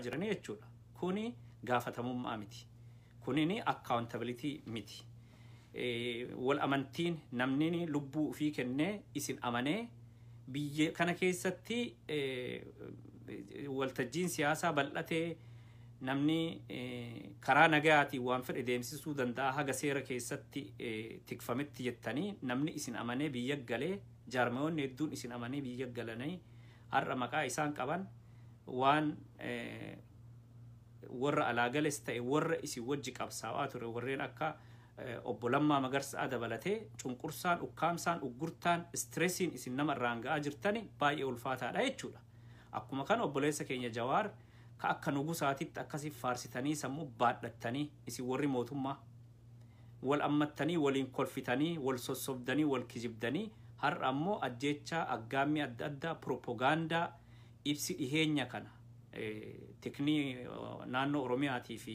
jiranii jechuudha. Kuni gaafatamummaa miti. Kunini accountability miti. Wal amantiin namni lubbuu ofii kennee isin amanee biyya kana keessatti waltajjiin siyaasaa bal'atee, namni karaa nagayaatiin waan fedhe deemsisuu danda'a haga seera keessatti tikfametti jettanii, namni isin amanee biyya galee, jaarmayoonni hedduun isin amanee biyya galanii, har'a maqaa isaan qaban waan warra alaa gales ta'e, warra isin wajji qabsaa'aa ture, warreen akka obbo Lammaa Magarsaa dabalatee, cunqursaan, ukkaamsaan, uggurtaan, stressiin isin nama irraan ga'aa jirtani baay'ee ulfaataadha jechuudha. Akkuma kana obboleessa keenya Jawaar ka akka nugusaatitti akkasii faarsitanii, sammuu baadhattanii, isin warri mootummaa wal ammattanii, waliin kolfitanii, wal sossobdanii, wal kijibdanii, har'a ammoo ajjeechaa, aggaammii adda addaa, propagaandaa, ibsi dhiheenya kana tiknii naannoo Oromiyaatii fi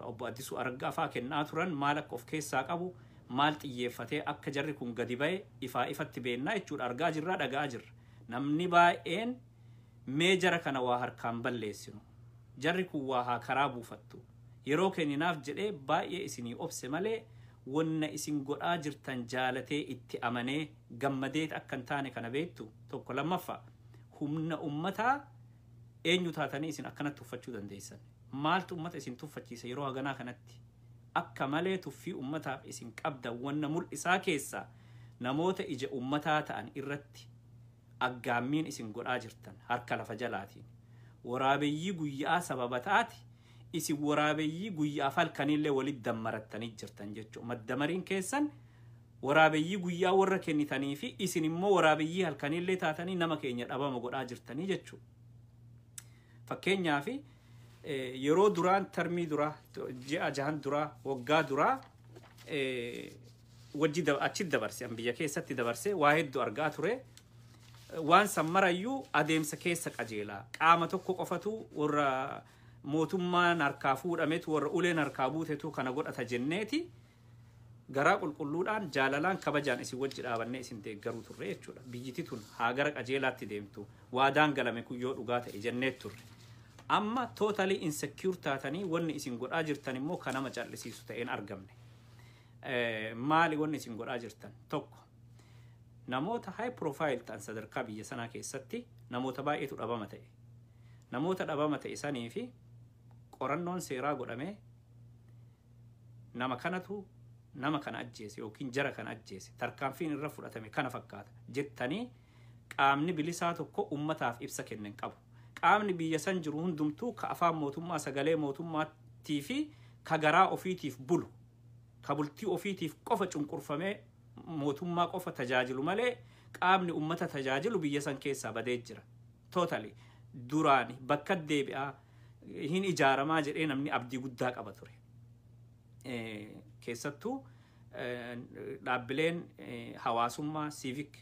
obbo Addisuu Araggaa fa'aa kennaa turan maal akka of keessaa qabu, maal xiyyeeffatee akka jarri kun gadi ba'e ifaa ifatti beennaa jechuudha. Argaa jirraa, dhaga'aa jirra. Namni baay'een mee jara kana waa harkaan balleessinu, jarri kun waa haa karaa buufattu, yeroo kenninaaf jedhee baay'ee isinii obse malee, wanna isin godhaa jirtan jaalatee, itti amanee, gammadee akka hin taane kana beektu tokko. Lammaffaa, humna ummataa eenyu taatanii isin akkanatti tuffachuu dandeessan? Maaltu ummata isin tuffachiisa yeroo haganaa kanatti? Akka malee tuffii ummataaf isin qabdan wanna mul'isaa keessaa namoota ija ummataa ta'an irratti aggaammiin isin godhaa jirtan harka lafa jalaatiin. Waraabeyyii guyyaa sababa taati isin waraabeyyii guyyaa halkanillee walitti dammarattanii jirtan jechuudha. Maddamariin keessan waraabeyyii guyyaa warra kennitanii fi isin immoo waraabeyyii halkanillee taatanii nama keenya dhabama godhaa jirtanii jechuudha. Fakkeenyaaf, yeroo duraan, termii duraa, ji'a 6n duraa, waggaa duraa wajji achi dabarse, an biyya keessatti dabarse, waa hedduu argaa ture. Waan san marayyuu adeemsa keessa qajeelaa. Qaama tokko qofatu, warra mootummaan harkaa fuudhametu, warra uleen harkaa buutetu kana godhata jenneeti garaa qulqulluudhaan, jaalalaan, kabajaan isin wajji dhaabannee isin deeggaruu turre jechuudha. Biyyiti tun haa gara qajeelaatti deemtu, waadaan galame kun yoo dhugaa ta'e jennee turre. Amma totally insecure taatanii, wanni isin godhaa jirtan immoo kan nama callisiisu ta'een argamne. Maali wanni isin godhaa jirtan? Tokko, namoota high profile ta'an sadarkaa biyya sanaa keessatti namoota baay'eetu dhabama ta'e. Namoota dhabama ta'e sanii fi qorannoon seeraa godhamee nama kanatu nama kana ajjeese yookiin jara kana ajjeese, tarkaanfiin irra fudhatame kana fakkaata jettanii qaamni bilisaa tokko ummataaf ibsa kennen qabu. Qaamni biyya san jiru hundumtuu ka afaan mootummaa, sagalee mootummaattii fi ka garaa ofiitiif bulu, ka bultii ofiitiif qofa cunqurfamee mootummaa qofa tajaajilu malee qaamni ummata tajaajilu biyya san keessaa badee jira. Totally duraan bakka deebi'aa hin ijaaramaa jedhee namni abdii guddaa qaba ture. Keessattuu dhaabbileen hawaasummaa, civic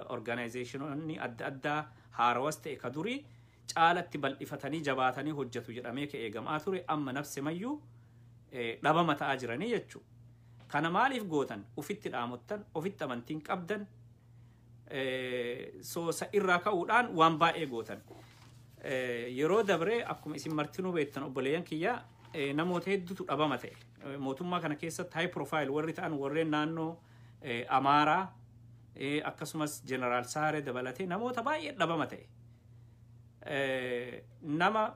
organizationoonni adda addaa, haarawas ta'e ka durii, caalatti bal'ifatanii jabaatanii hojjetu jedhamee ka eegamaa ture amma nafse mayyuu dhabama ta'aa jiranii jechuudha. Kana maaliif gootan? Ufitti dhaamottan, ofitti amantiin qabdan, soosa irraa ka'uudhaan waan baay'ee gootan. Yeroo dabree, akkuma isin martinuu beektan, obboleeyyan kiyya, namoota hedduutu dhabama ta'e. Mootummaa kana keessatti high profile warri ta'an, warreen naannoo Amaaraa, akkasumas Jeneraal Saaree dabalatee namoota baay'ee dhabama ta'e. Nama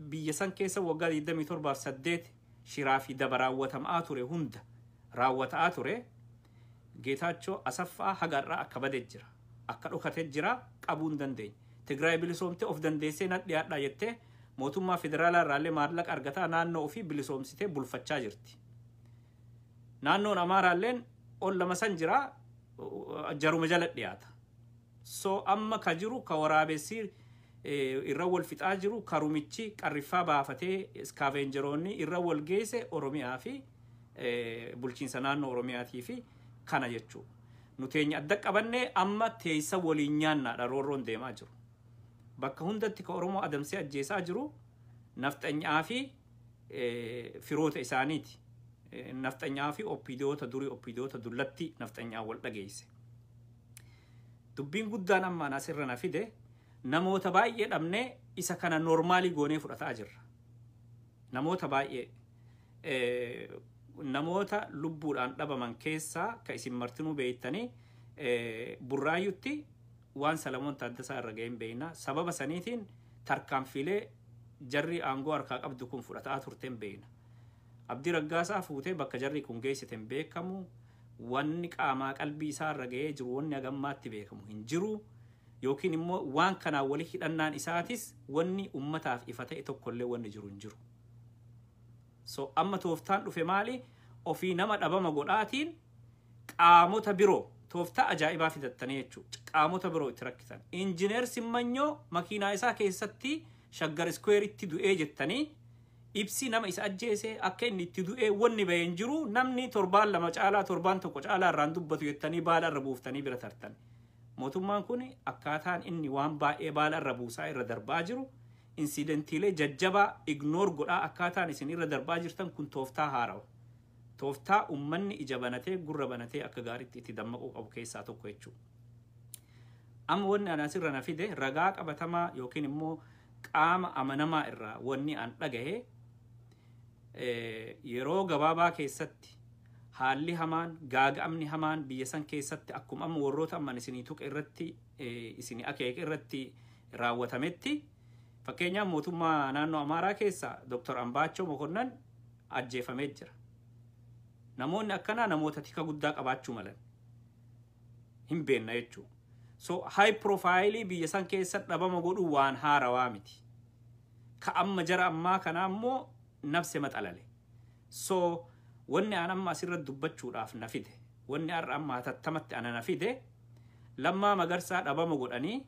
biyya san keessa waggaa 27 8 shiraa fi daba raawwatamaa ture hunda raawwataa ture Geetaachoo Asaffaa haga irraa akka badee jira. Akka dhokatee jira, qabuu hin dandeenye. Tigraay bilisoomtee of dandeessee na dhiyaadhaa jettee mootummaa federaalaa irraallee maallaqa argataa naannoo ofii bilisoomsitee bulfachaa jirti. Naannoon Amaaraalleen ol lama san jira, jaruma jala dhiyaata. So amma ka jiru, ka waraabessi irra wal fixaa jiru, karumichi qarriffaa baafatee scavengeroonni irra wal geesse Oromiyaa fi bulchiinsa naannoo Oromiyaatii fi kana jechuudha. Nu teenya adda qabannee amma teessa waliin nyaannaadha roorroon deemaa jiru. Bakka hundatti ka Oromoo adamsee ajjeesaa jiru nafxanyaa fi firoota isaaniiti. Nafxanyaa fi OPDOta durii, OPDOta dullatti nafxanyaa wal dhageesse. Dubbiin guddaan ammaan asirra na fide, Namoota baay'ee dhabnee isa kana normal goonee fudhataa jirra. Namoota baay'ee namoota lubbuudhaan dhabaman keessaa ka isin martinuu beektanii, Burraayyutti waan Salamoon Taaddasaa irra ga'een beekna. Sababa saniitiin tarkaanfiilee jarri aangoo harkaa qabdu kun fudhataa turteen beekna. Abdii Raggaasaa fuutee bakka jarri kun geessite hin beekamu. Wanni qaamaa qalbii isaa irra ga'ee jiru wanni hagammaatti beekamu hin jiru. Yookiin immoo waan kanaan wali hidhannaan isaatis wanni ummataaf ifa ta'e tokkollee wanni jiru hin jiru. So amma tooftaan dhufe maali? Ofii nama dhabama godhaatiin qaamota biroo tooftaa ajaa'ibaa fidattanii jechuudha. Qaamota biroo itti rakkisan. Injineer Simmanyoo makiinaa isaa keessatti Shaggar Square'itti du'ee jettanii, ibsi nama isa ajjeese, akka inni itti du'ee wanni bahee hin jiru, namni torbaan 2 caalaa, torbaan 1 caalaa irraan dubbatu jettanii baala irra buuftanii bira tartan. Mootummaan kun akkaataan inni waan baay'ee baala irra buusaa irra darbaa jiru, incidentiilee jajjabaa ignore godhaa akkaataan isin irra darbaa jirtan kun tooftaa haarawa. Tooftaa uummanni ija banatee, gurra banatee akka gaariitti itti dammaquu qabu keessaa tokko jechuudha. Amma wanni ani asirra na fide, ragaa qabatamaa yookiin immoo qaama amanamaa irraa wanni an dhagahe, yeroo gabaabaa keessatti haalli hamaan, gaaga'amni hamaan biyya san keessatti akkuma amma warroota amman isinii tuqe irratti, isinii akeeke irratti raawwatametti, fakkeenyaaf mootummaa naannoo Amaaraa keessa Dr. Ambaachoo Mokonnan ajjeefamee jira. Namoonni akkanaa namoota tika guddaa qabaachuu malan hin beenna jechuudha. So high profile biyya san keessa dhabama godhuu waan haarawaa miti. Ka amma jara ammaa kanaa immoo nafse maxalale. So wanni an amma asirra dubbachuudhaaf na fide, wanni har'a amma hatattamatti ana na fide, Lammaa Magarsaa dhabama godhanii,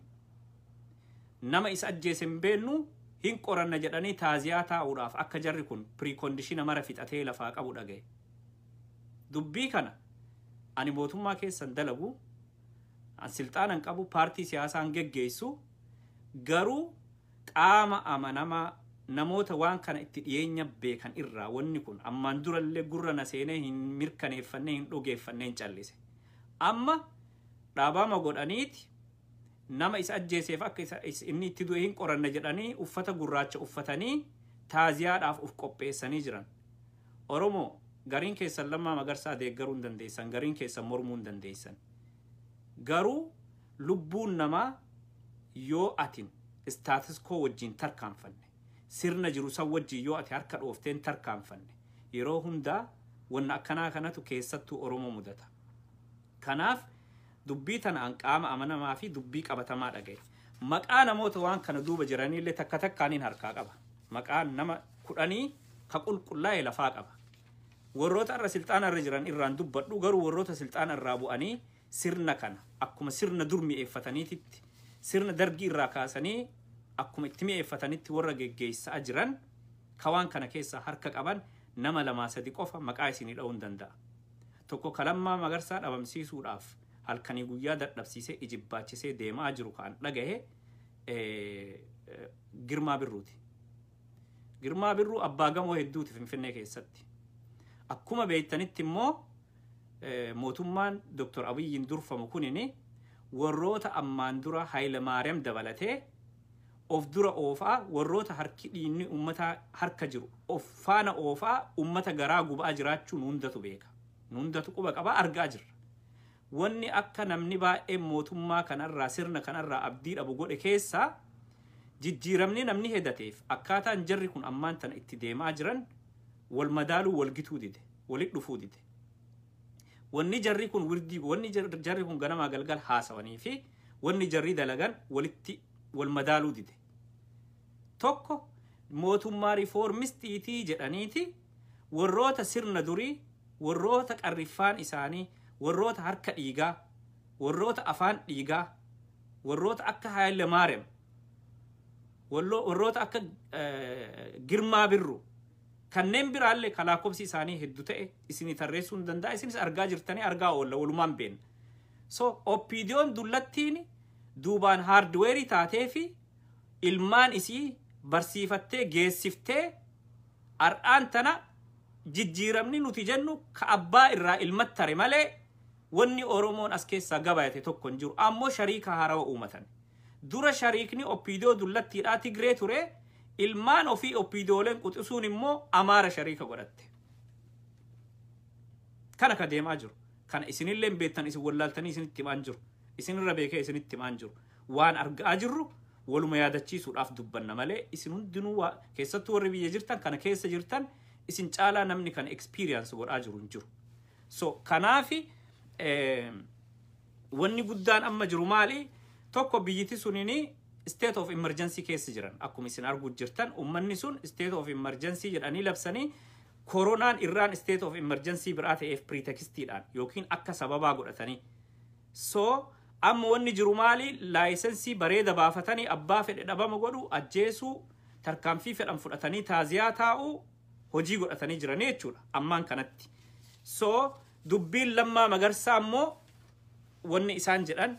nama isa ajjeese hin beennu, hin qoranna jedhanii taaziyaa taa'uudhaaf akka jarri kun precondition mara fixatee lafaa qabu dhagaye. Dubbii kana ani mootummaa keessan dalagu, an silxaanan qabu, paartii siyaasaan geggeessu, garuu qaama amanamaa, namoota waan kana itti dhiyeenya beekan irraa wanni kun ammaan durallee gurra na seenee hin mirkaneeffannee, hin dhugeeffannee, hin callise. Amma dhaabama godhaniiti nama isa ajjeeseef akka inni itti du'e hin qoranna jedhanii uffata gurraacha uffatanii taaziyaadhaaf uf qopheessanii jiran. Oromoo, gariin keessan Lammaa Magarsaa deeggaruu hin dandeessan, gariin keessan mormuu hin dandeessan. Garuu lubbuun namaa yoo atin status quo wajjin tarkaanfanne, sirna jiru san wajjin yoo ati harka dhoofteen tarkaanfanne, yeroo hundaa wanna akkanaa kanatu keessattuu Oromoo mudata. Kanaaf dubbii tana an qaama amanamaa fi dubbii qabatamaa dhagaye. Maqaa namoota waan kana duuba jiranillee takka takkaaniin harkaa qaba. Maqaa nama 10 ka qulqullaa'e lafaa qaba. Warroota irra silxaana irra jiran irraan dubbadhu, garuu warroota silxaana irraa bu'anii sirna kana akkuma sirna dur mi'eeffataniititti, sirna Dargii irraa kaasanii akkuma itti mi'eeffatanitti warra geggeessaa jiran, ka waan kana keessaa harka qaban nama lamaa sadi qofa maqaa isinii dha'uu hin danda'a. Tokko ka Lammaa Magarsaa dhabamsiisuudhaaf halkanii guyyaa dadhabsiisee ijibbaachisee deemaa jiru kan dhagahe Girmaa Birruuti. Girmaa Birruu abbaa gamoo hedduuti Finfinnee keessatti. Akkuma beektanitti immoo mootummaan Dr. Abiyyiin durfamu kunini warroota ammaan dura Haayile Maariyaam dabalatee of dura oofaa, warroota harki dhiinni uummataa harka jiru of faana oofaa uummata garaa gubaa jiraachuu nu hundatu beeka. Nu hundatu quba qabaa, argaa jirra. Wanni akka namni baay'een mootummaa kanarraa, sirna kanarraa abdii dhabu godhe keessaa, jijjiiramni namni hedateef akkaataan jarri kun ammaan tana itti deemaa jiran wal madaaluu, wal gituu dide, walit dhufuu dide. Wanni jarri kun wirdii, wanni jarri kun ganamaa galgal haasawanii fi wanni jarri dalagan walitti wal madaaluu dide. Tokko mootummaa reformistiitii jedhaniiti warroota sirna durii, warroota qarriffaan isaanii, warroota harka dhiigaa, warroota afaan dhiigaa, warroota akka Haayile Maariyaam, warroota akka Girmaa Birru, kanneen biraallee ka lakkoofsi isaanii hedduu ta'e isinii tarreessuu hin danda'a. Isinis argaa jirtanii, argaa oolla, walumaan beenna. So OPDOn dullattiin duubaan hardware taatee fi ilmaan isii barsiifattee geessiftee har'aan tana jijjiiramni nuti jennu ka abbaa irraa ilmatti tare malee wanni Oromoon as keessaa gabayate tokko hin jiru. Ammoo shariika haarawa uumatan. Dura shariikni OPDO dullattiidhaa Tigree ture. Ilmaan ofii OPDOleen quxisuun immoo Amaara shariika godhatte. Kana ka deemaa jiru. Kana isinillee beektan, isin wallaaltanii isinitti himaan jiru. Isinirra beekee isinitti himaan jiru. Waan argaa jirru waluma yaadachiisuudhaaf dubbanna malee, isin hundinuu, keessattuu warri biyya jirtan, kana keessa jirtan, isin caalaa namni kana experience godhaa jiru hin jiru. So kanaafi wanni guddaan amma jiru maali? Tokko, biyyiti sunini state of emergency keessa jiran. Akkuma isin arguu jirtan, ummanni sun state of emergency jedhanii labsanii, koronaan irraan state of emergency biraa ta'eef pretextiidhaan yookiin akka sababaa godhatanii. So amma wanni jiru maali? License bareeda baafatanii abbaa fedhe dhabama godhu, ajjeesuu, tarkaanfii fedhan fudhatanii taaziyaa taa'uu hojii godhatanii jiranii jechuudha ammaan kanatti. So dubbiin Lammaa Magarsaa immoo wanni isaan jedhan,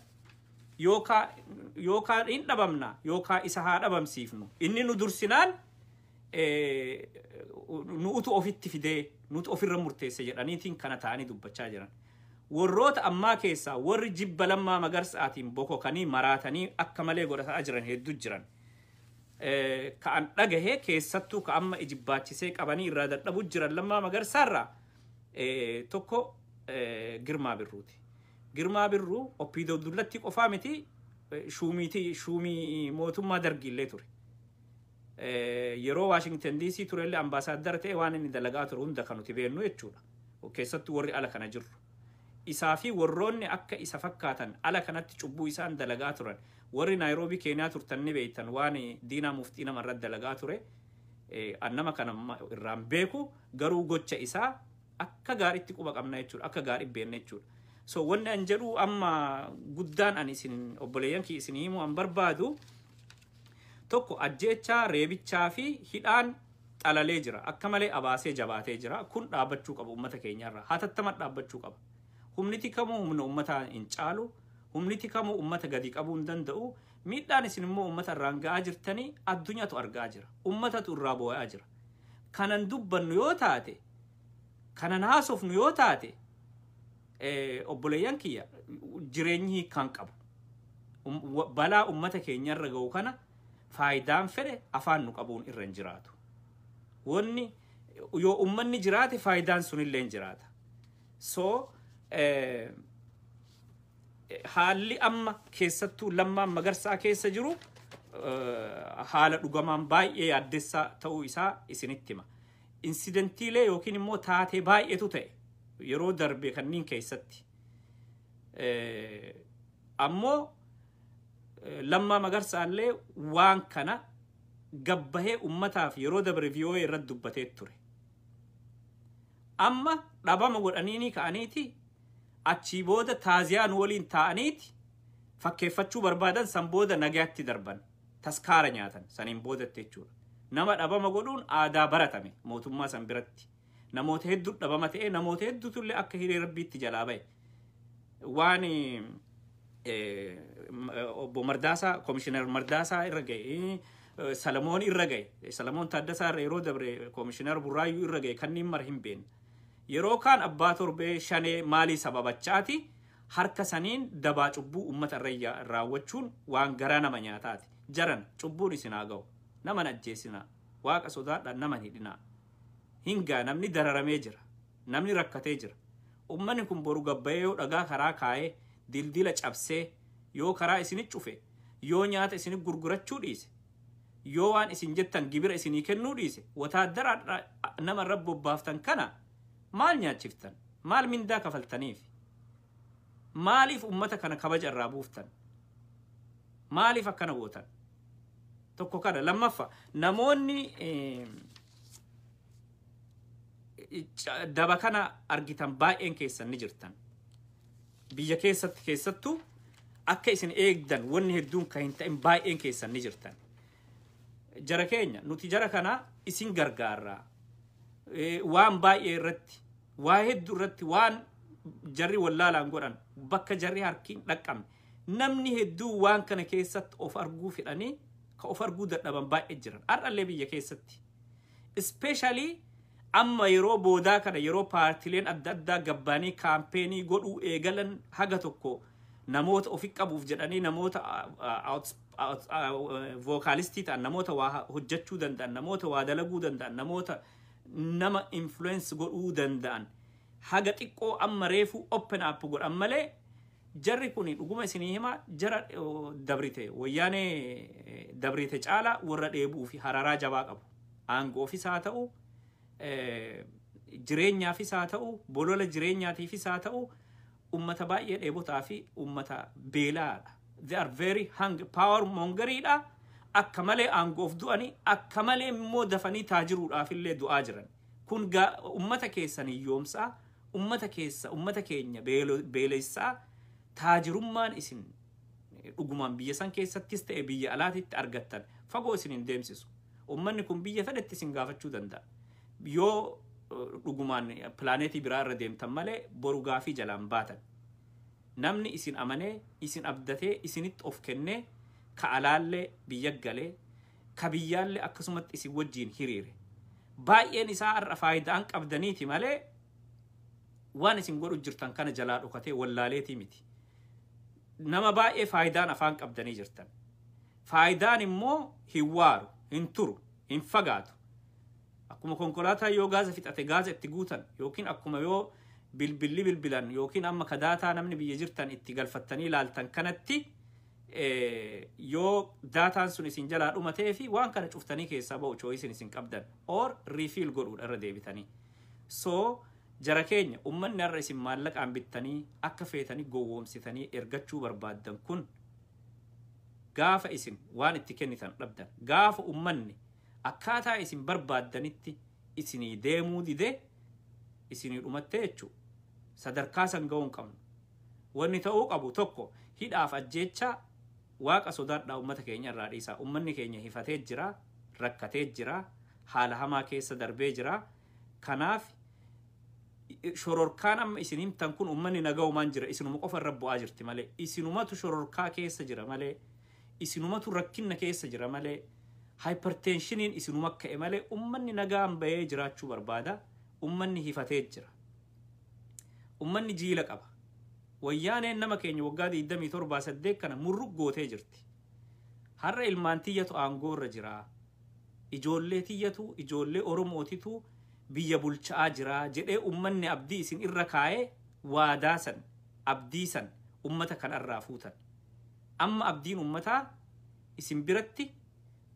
yookaan hin dhabamna yookaan isa haa dhabamsiifnu, inni nu dursinaan nu utu ofitti fidee nutu ofirra murteesse jedhaniitiin kana ta'anii dubbachaa jiran. Warroota ammaa keessaa warri jibba Lammaa Magarsaatiin bokokanii maraatanii akka malee godhataa jiran hedduu jiran. Ka'an dhagahee, keessattuu ka amma ijibbaachisee qabanii irraa dadhabuu jiran Lammaa Magarsaarraa tokko Girmaa Birruuti. Girmaa Birruu OPDO dullatti qofaa miti, shuumiitii shuumii mootummaa Dargiillee ture. Yeroo Waashingtan DC turellee ambaasaaddara ta'e waan inni dalagaa ture hunda kan nuti beennu jechuudha. Keessattuu warri ala kana jirru. Isaa fi warroonni akka isa fakkaatan ala kanatti cubbuu isaan dalagaa turan. Warri Naayiroobii Keeniyaa turtan ni beektan waan Diinaa Muftii namarra dalagaa ture. Nama kana irraan beeku, garuu gocha isaa akka gaariitti quba qabna jechuudha. Akka gaarii beekna jechuudha. So wanni an jedhu amma guddaan ani isin obboleeyyan kiyya isin himuu an barbaadu tokko, ajjeechaa, reebichaa fi hidhaan xalalee jira. Akka malee abaasee jabaatee jira. Kun dhaabbachuu qaba uummata keenyarraa. Hatattaman dhaabbachuu qaba. Humniti kamuu humna uummataa hin caalu. Humniti kamuu uummata gadi qabuu hin danda'u. Miidhaan isin immoo uummata irraan ga'aa jirtanii addunyaatu argaa jira. Uummatatu irraa boo'aa jira. Kanan dubbannu yoo taate, kanan haasofnu yoo taate, obboleeyyan kiyya, jireenyi hiikkaan qabu. Balaa uummata keenyarra ga'u kana faayidaan fedhe afaan nu qabuun irra hin jiraatu. Wanni yoo uummanni jiraate faayidaan sunillee hin jiraata. So haalli amma keessattuu Lammaan Magarsaa keessa jiru haala dhugamaan baay'ee yaaddessaa ta'uu isaa isinitti hima. Incidentiilee yookiin immoo taatee baay'eetu ta'e yeroo darbe kanneen keessatti. Ammoo Lammaa Magarsaallee waan kana gabbahee ummataaf yeroo dabre VOA irratti dubbatee ture. Amma dhabama godhaniini ka'aniiti achii booda taaziyaan waliin taa'aniiti fakkeeffachuu barbaadan, san booda nagaatti darban, taskaara nyaatan saniin boodatti jechuudha. Nama dhabama godhuun aadaa baratame mootummaa san biratti. Namoota hedduu dhabama ta'e, namoota hedduutullee akka hiree Rabbiitti jalaa bahe. Waan obbo Mardaasaa, Komishinar Mardaasaa irra gahe, Salamoon irra gahe, Salamoon Taaddasaa irra yeroo dabre Komishinar Burraayyuu irra gahe, kanneen mara hin beekne. Yeroo kaan abbaa torbee shanee maalii sababachaati harka saniin dabaa cubbuu uummata irra raawwachuun waan garaa nama nyaataati. Jaran, cubbuun isin haa ga'u. Nama ajjeesinaa. Waaqa sodaadhaan nama hin hidhinaa. Hingaa namni dararamee jira. Namni rakkatee jira. Uummanni kun boru gabbayee yoo dhagaa karaa kaayee, dildila cabsee, yoo karaa isinit cufe, yoo nyaata isinit gurgurachuu dhiise, yoo waan isin jettan gibira isinii kennuu dhiise, wataaddara nama irra bobbaaftan kana maal nyaachiftan? Maal mindaa kafaltaniif? Maaliif ummata kana kabaja irraa buuftan? Maaliif akkana gootan? Tokko kana. Lammaffa, namoonni daba kana argitan baay'een keessan ni jirtan. Biyya keessatti keessattuu akka isin eegdan wanni hedduun kan hin ta'in baay'een keessan ni jirtan. Jara keenya, nuti jara kana isin gargaarraa. Waan baay'ee irratti, waa hedduu irratti, waan jarri wallaalaan godhan, bakka jarri harkiin dhaqqabne, namni hedduu waan kana keessatti of arguu fedhanii ka of arguu dadhaban baay'ee jiran. Har'allee biyya keessatti. Especially amma yeroo boodaa kana, yeroo paartileen adda addaa gabbaanii campaign godhuu eegalan, haga tokko Namoota ofi qabuuf jedhanii, namoota vocalist ta'an, namoota waa hojjechuu danda'an, namoota waa dalaguu danda'an, namoota nama influence godhuu danda'an haga xiqqoo amma reefu open up godhan malee, jarri kun dhuguma isinii hima, jara dabrite, Wayyaanee dabrite caalaa warra dheebuu fi hararaa jabaa qabu. Aangoofis haa ta'u, jireenyaafis haa ta'u, bolola jireenyaatiifis haa ta'u, ummata baay'ee dheebotaa fi ummata beelaadha. They are very hungry, power mongeriidha. Akka malee aangoof du'anii, akka malee immoo dafanii taajiruudhaaf illee du'aa jiran. Kun ummata keessan hiyyoomsaa, ummata keessa, ummata keenya beelessaa. Taajirummaan isin dhugumaan biyya san keessattis ta'e biyya alaatitti argattan fagoo isin hin deemsisu. Ummanni kun biyya fedhetti isin gaafachuu danda'a. Yoo dhugumaan pilaanetii biraa irra deemtan malee, boru gaafii jalaan baatan. Namni isin amanee, isin abdatee, isinitti of kennee, ka alaallee biyya galee, ka biyyaallee akkasumatti isin wajjiin hiriire. Baay'een isaa har'a faayidaan qabdaniiti malee, waan isin godhu jirtan kana jalaa dhokatee wallaaleetii miti. Nama baay'ee faayidaan afaan qabdanii jirtan. Faayidaan immoo hin waaru, hin turu, hin fagaatu. Akkuma konkolaataa yoo gaaza fixate gaaza itti guutan, yookiin akkuma yoo bilbilli bilbilan, yookiin amma ka data namni biyya jirtan itti galfattanii ilaaltan kanatti, yoo dataan sun isin jalaa dhumatee fi waan kana cuftanii keessaa ba'u, choiceiin isin qabdan or refill godhuudha irra deebitanii. So jara keenya, ummanni har'a isin maallaqaan bittanii akka feetanii gowwoomsitanii ergachuu barbaaddan kun, gaafa isin waan itti kennitan dhabdan, gaafa ummanni akkaataa isin barbaaddanitti isinii deemuu dide, isinii dhumattee jechuudha. Sadarkaa san ga'uu hin qabnu. Wanni ta'uu qabu tokko, hidhaaf ajjeecha Waaqa sodaadhaa ummata keenya irraa dhiisaa. Ummanni keenya hifatee jira, rakkatee jira, haala hamaa keessa darbee jira. Kanaaf shororkaan amma isin himtan kun, ummanni naga'umaan jira, isinuma qofa irra bu'aa jirti malee, isinumatu shororkaa keessa jira malee, isinumatu rakkinna keessa jira malee, hypertensioniin isinuma ka'e malee, ummanni nagaan bahee jiraachuu barbaada. Ummanni hifatee jira. Ummanni jiila qaba. Wayyaaneen nama keenya waggaa 27 8 kana murruk gootee jirti. Har'a ilmaan tiyyatu aangoo irra jira. Ijoollee tiyyatu, ijoollee Oromootitu biyya bulchaa jira jedhee ummanni abdii isin irra kaa'ee, waadaa san, abdii san ummata kanarraa fuutan. Amma abdiin ummataa isin biratti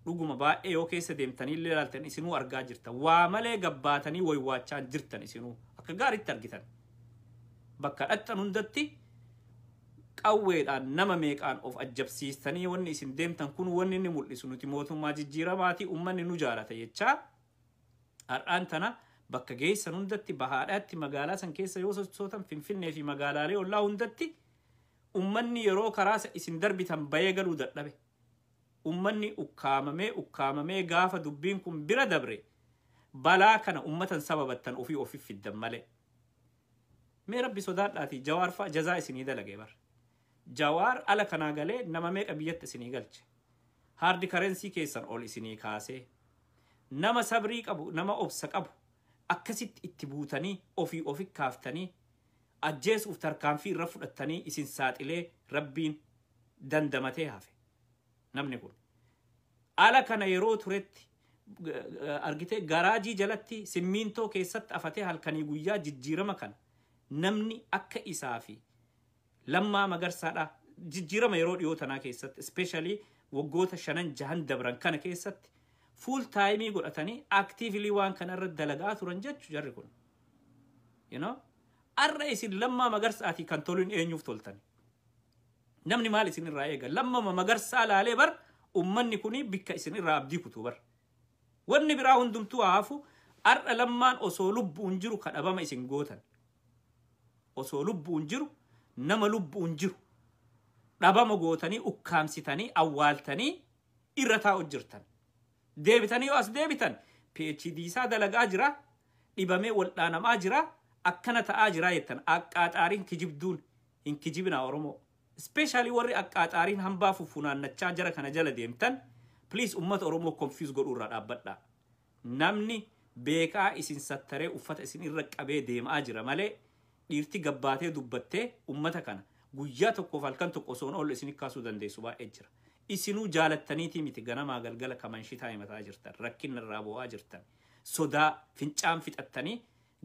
dhuguma baay'ee yoo keessa deemtanii illee ilaaltan, isinuu argaa jirta. Waa malee gabbaatanii waywaachaa jirtan, isinuu akka gaariitti argitan. Bakka dhaqxan hundatti qawweedhaan nama meeqaan of ajjabsiistanii, wanni isin deemtan kun wanni inni mul'isu nuti mootummaa jijjiiramaatii, ummanni nu jaalata jechaa, har'aan tana bakka geessan hundatti, bahaadhaatti, magaalaa san keessa yoo sochootan, Finfinnee fi magaalaalee ollaa hundatti, ummanni yeroo karaa isin darbitan bayee galuu dadhabe. Ummanni ukkaamamee ukkaamamee, gaafa dubbiin kun bira dabre, balaa kana ummatan sababattan ofii ofi fiddan malee. Mee Rabbi sodaadhaatii, Jawaar fa'a jazaa isinii dalage bar. Jawaar ala kanaa galee nama meeqa biyyatti isinii galche. Hard currency keessan ol isinii kaasee, nama sabrii qabu, nama obsa qabu akkasitti itti buutanii, ofii ofi kaaftanii, ajjeesuuf tarkaanfii irra fudhattanii, isin saaxilee Rabbiin dandamatee hafe. Namni kun ala kana yeroo turetti argitee, garaajii jalatti simmiintoo keessatti afatee halkanii guyyaa jijjiirama kana, namni akka isaa fi Lammaa Magarsaadha, jijjiirama yeroo dhiyoo tanaa keessatti, especially waggoota shanan jahan dabran kana keessatti, full time godhatanii actively waan kana irra dalagaa turan jechu jarri kun. Arra isin Lammaa Magarsaatii kan toluun eenyuuf toltan? Namni maal isin irraa eega? Lammaa Magarsaa laalee bar, ummanni kuni bikka isin irraa abdii kutuu bar. Wanni biraa hundumtuu haa hafu, arra Lammaan osoo lubbuun jiru kadhabama isin gootan. Osoo lubbuun jiru, nama lubbuun jiru dhabama gootanii, ukkaamsitanii, awwaaltanii irra taa'u jirtan. Deebitanii yoo as deebitan, PhD isaa dalagaa jira, dhibamee waldhaanamaa jira, akkana ta'aa jira jettan. Aqqaaxaariin kijibduun hin kijibinaa, Oromoo. Especially warri aqqaaxaariin hambaa fuffunaannachaa jara kana jala deemtan, please, ummata Oromoo confuse godhuu irraa dhaabbadhaa. Namni beekaa isin sattaree uffata isin irra qabee deemaa jira malee, dhiirti gabbaatee dubbattee ummata kana Guyyaa tokkoof halkan tokko osoo hin oolle isin kaasuu dandeessu baay'ee jira. Isinuu jaalattaniitii miti ganamaa galgala kamanshitaa himataa jirtan, rakkinna irraa bu'aa jirtan, sodaa fincaan fixattanii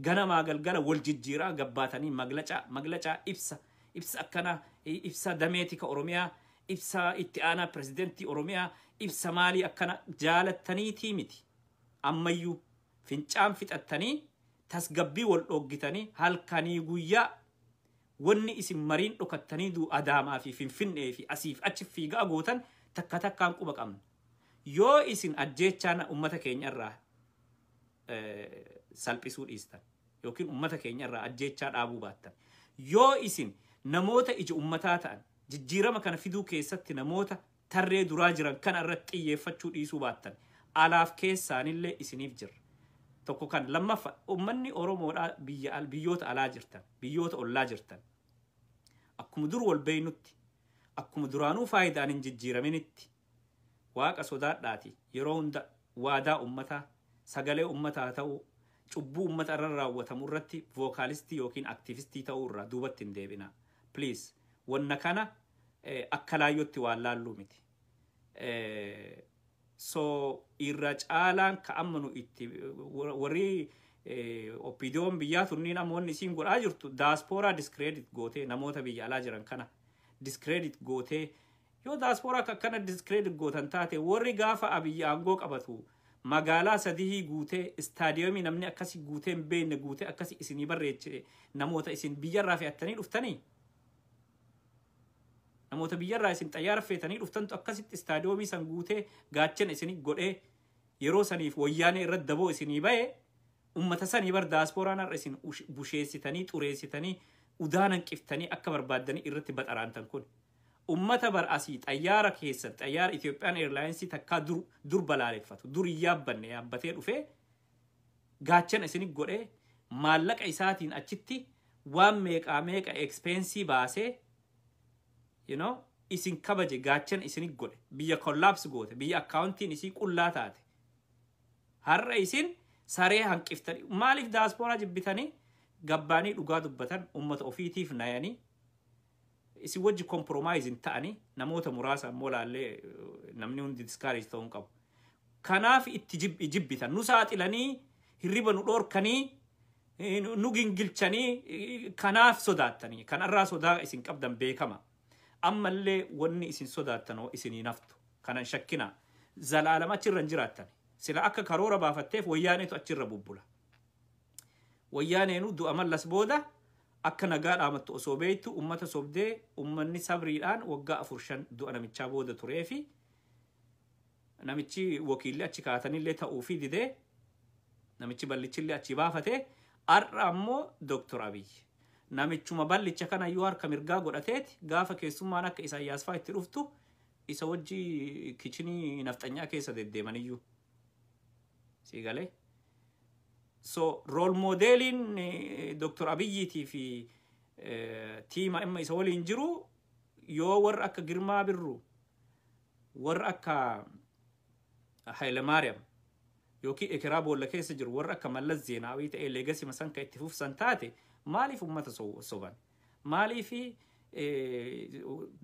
ganamaa galgala wal jijjiiraa gabbaatanii maglacaa maglacaa, ibsa ibsa akkanaa, ibsa dameetika Oromiyaa, ibsa itti aanaa pirezidentii Oromiyaa, ibsa maalii akkana jaalattaniitii miti. Ammayyuu fincaan fixattanii tasgabbii wal dhoggitanii halkanii guyyaa wanni isin mariin dhokattanii duu Adaamaa fi Finfinnee fi asiif achi fiigaa gootan takka takkaan quba qabna. Yoo isin ajjeechaan ummata keenya irraa salphisuu dhiistan yookiin ummata keenya irraa ajjeechaa dhaabuu baattan, yoo isin namoota ija ummataa ta'an jijjiirama kana fiduu keessatti namoota tarree duraa jiran kana irratti xiyyeeffachuu dhiisuu baattan, alaaf keessaanillee isiniif jirra. Tokko kan lammaffa, ummanni Oromoodhaa biyya biyyoota alaa jirtan, biyyoota ollaa jirtan, akkuma dur wal beeynutti, akkuma duraanuu faayidaan hin jijjiiraminitti, Waaqa sodaadhaati yeroo hunda waadaa ummataa, sagalee ummataa ta'uu, cubbuu ummata irra raawwatamu irratti vocalistii yookiin activistii ta'uu irraa duubatti hin deebina. Please, wanna kana akka laayyootti waan laalluu miti. So irra caalaan ka amma nu itti warri OPDOn biyyaa tunniin amma wanni isiin godhaa jirtu daaspooraa discredit gootee, namoota biyya alaa jiran kana discredit gootee, yoo daaspooraa akkana discredit gootan taate, warri gaafa Abiyyi aangoo qabatu magaalaa sadihii guutee, istaadiyoomii namni akkasii guutee hin beekne guutee akkasii isinii barreeche, namoota isin biyyarraa fe'attanii dhuftanii, namoota biyyarraa isin xayyaara feetanii dhuftantu akkasitti istaadiyoomii san guutee gaachana isinii godhee yeroo saniif Wayyaanee irratti daboo isinii bahe. Ummata sanii bar daasporaan har'a isin busheessitanii, xureessitanii, udaan hanqiftanii akka barbaaddanii irratti baxaraantan kun. Ummata bar asii xayyaara keessan, xayyaara Itoophiyaan Airlinesii takkaa dur dur balaaleffatu, dur hin yaabbanne yaabbatee dhufee gaachana isinii godhee maallaqa isaatiin achitti waan meeqaa meeqa expensii baasee isin kabaje, gaachana isinii godhe. Biyya collapse goote, biyya accountiin isii qullaa taate har'a isin saree hanqiftanii maaliif daaspooraa jibbitanii gabbaanii dhugaa dubbatan, ummata ofiitiif nayanii isin wajji compromise hin ta'anii, namoota muraasa ammoo laallee namni hundi discourage ta'uu hin qabu. Kanaaf itti jibbitan nu saaxilanii, hirriba nu dhoorkanii, nu gingilchanii, kanaaf sodaattanii kanarraa sodaa isin qabdan beekama. Ammallee wanni isin sodaattan isinii naftu kanan shakkina zalaalama achirra hin jiraattan. Sila akka karoora baafatteef Wayyaaneetu achirra bubbula. Wayyaaneenu du'a Mallas booda akka nagaa dhaamattu osoo beektu ummata sobdee, ummanni sabriidhaan waggaa 4 5 du'a namichaa booda turee fi namichi wakiilli achi kaatanillee ta'uu fi didee namichi ballichillee achi baafate. Har'a ammoo Dooktor Abiyyi namichuma ballicha kana iyyuu harka mirgaa godhateeti gaafa keessummaan akka Isaayyaas fa'aa itti dhuftu isa wajji kichinii nafxanyaa keessa deddeemaniyyuu sii galee. So role modeliin Dooktor Abiyyiitii fi tiima imma isa waliin jiru yoo warra akka Girmaa Birruu, warra akka Hayilemaariyaam yookiin ekeraa boolla keessa jiru, warra akka Mallas Zeenaawii ta'ee legacy san kan itti fufsan taate, maaliif ummata soban? Maaliif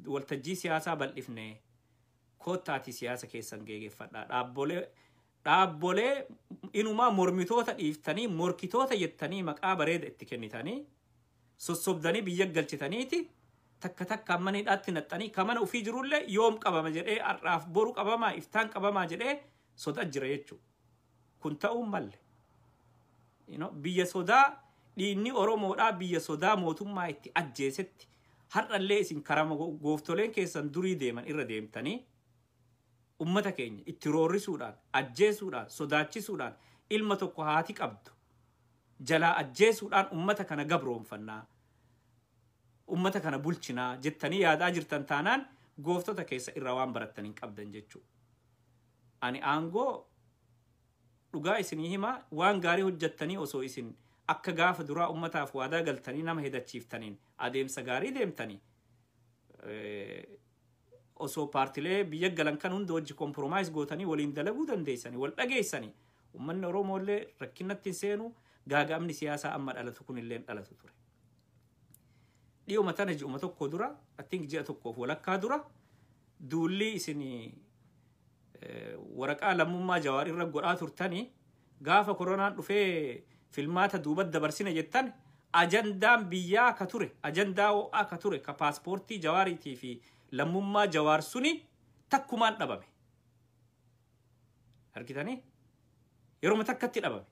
waltajjii siyaasaa bal'ifne, koottaatii siyaasa keessan geeggeeffadhaa, dhaabbolee inumaa mormitoota dhiiftanii morkitoota jettanii maqaa bareeda itti kennitanii sossobdanii biyya galchitaniiti takka takka mana hidhaatti naxxanii, ka mana ofii jirullee yoom qabama jedhee, har'aaf boru qabamaa, iftaan qabamaa jedhee soda jira jechuudha. Kun ta'uun malle. Biyya sodaa dhiinni Oromoodhaa, biyya sodaa mootummaa itti ajjeesetti har'allee isin karama gooftoleen keessan durii deeman irra deemtanii ummata keenya itti roorrisuudhaan, ajjeesuudhaan, sodaachisuudhaan, ilma tokko haati qabdu jalaa ajjeesuudhaan ummata kana gabroonfannaa, ummata kana bulchinaa jettanii yaadaa jirtan taanaan gooftota keessa irraa waan barattan hin qabdan jechuudha. Ani aangoo dhugaa isinii himaa, waan gaarii hojjettanii osoo isin akka gaafa duraa ummataaf waadaa galtanii nama hedachiiftaniin adeemsa gaarii deemtanii, osoo paartilee biyya galan kan hunda wajji compromise gootanii waliin dalaguu dandeessanii, wal dhageessanii, ummanni Oromoollee rakkinatti hin seenu, gaaga'amni siyaasaa amma dhalatu kun illee dhalatu ture. Dhiyuma tana ji'uma tokko dura, I think ji'a tokkoof walakkaa dura, duulli isin waraqaa lammummaa Jawaar irra godhaa turtanii, gaafa koronaan dhufee filmaata duubat dabarsine jettan, ajandaan biyyaa ka ture, ajandaa ho'aa ka ture, ka paaspoortii Jawaariitii fi lammummaa Jawaar suni takkumaan dhabame. Argitanii? Yeroo takkatti dhabame.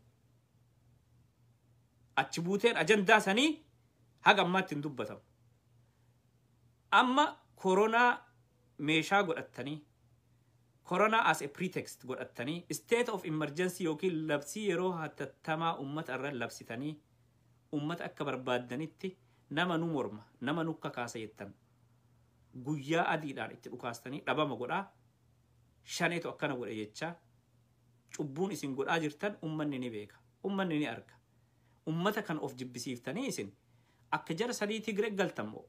Achi buuteen ajandaa sanii haga ammaatti hin dubbatamu. Amma koronaa meeshaa godhattanii, koronaa as a pretext godhattanii, state of emergency yookiin labsii yeroo hatattamaa uummata irra labsitanii, uummata akka barbaaddanitti nama nu morma, nama nu kakaasa jettan guyyaa adiidhaan itti dhukaastanii dhabama godhaa, shaneetu akkana godhe jechaa cubbuun isin godhaa jirtan ummanni ni beeka, ummanni ni arga. Ummata kan of jibbisiiftanii isin akka jara sadii Tigree galtan moo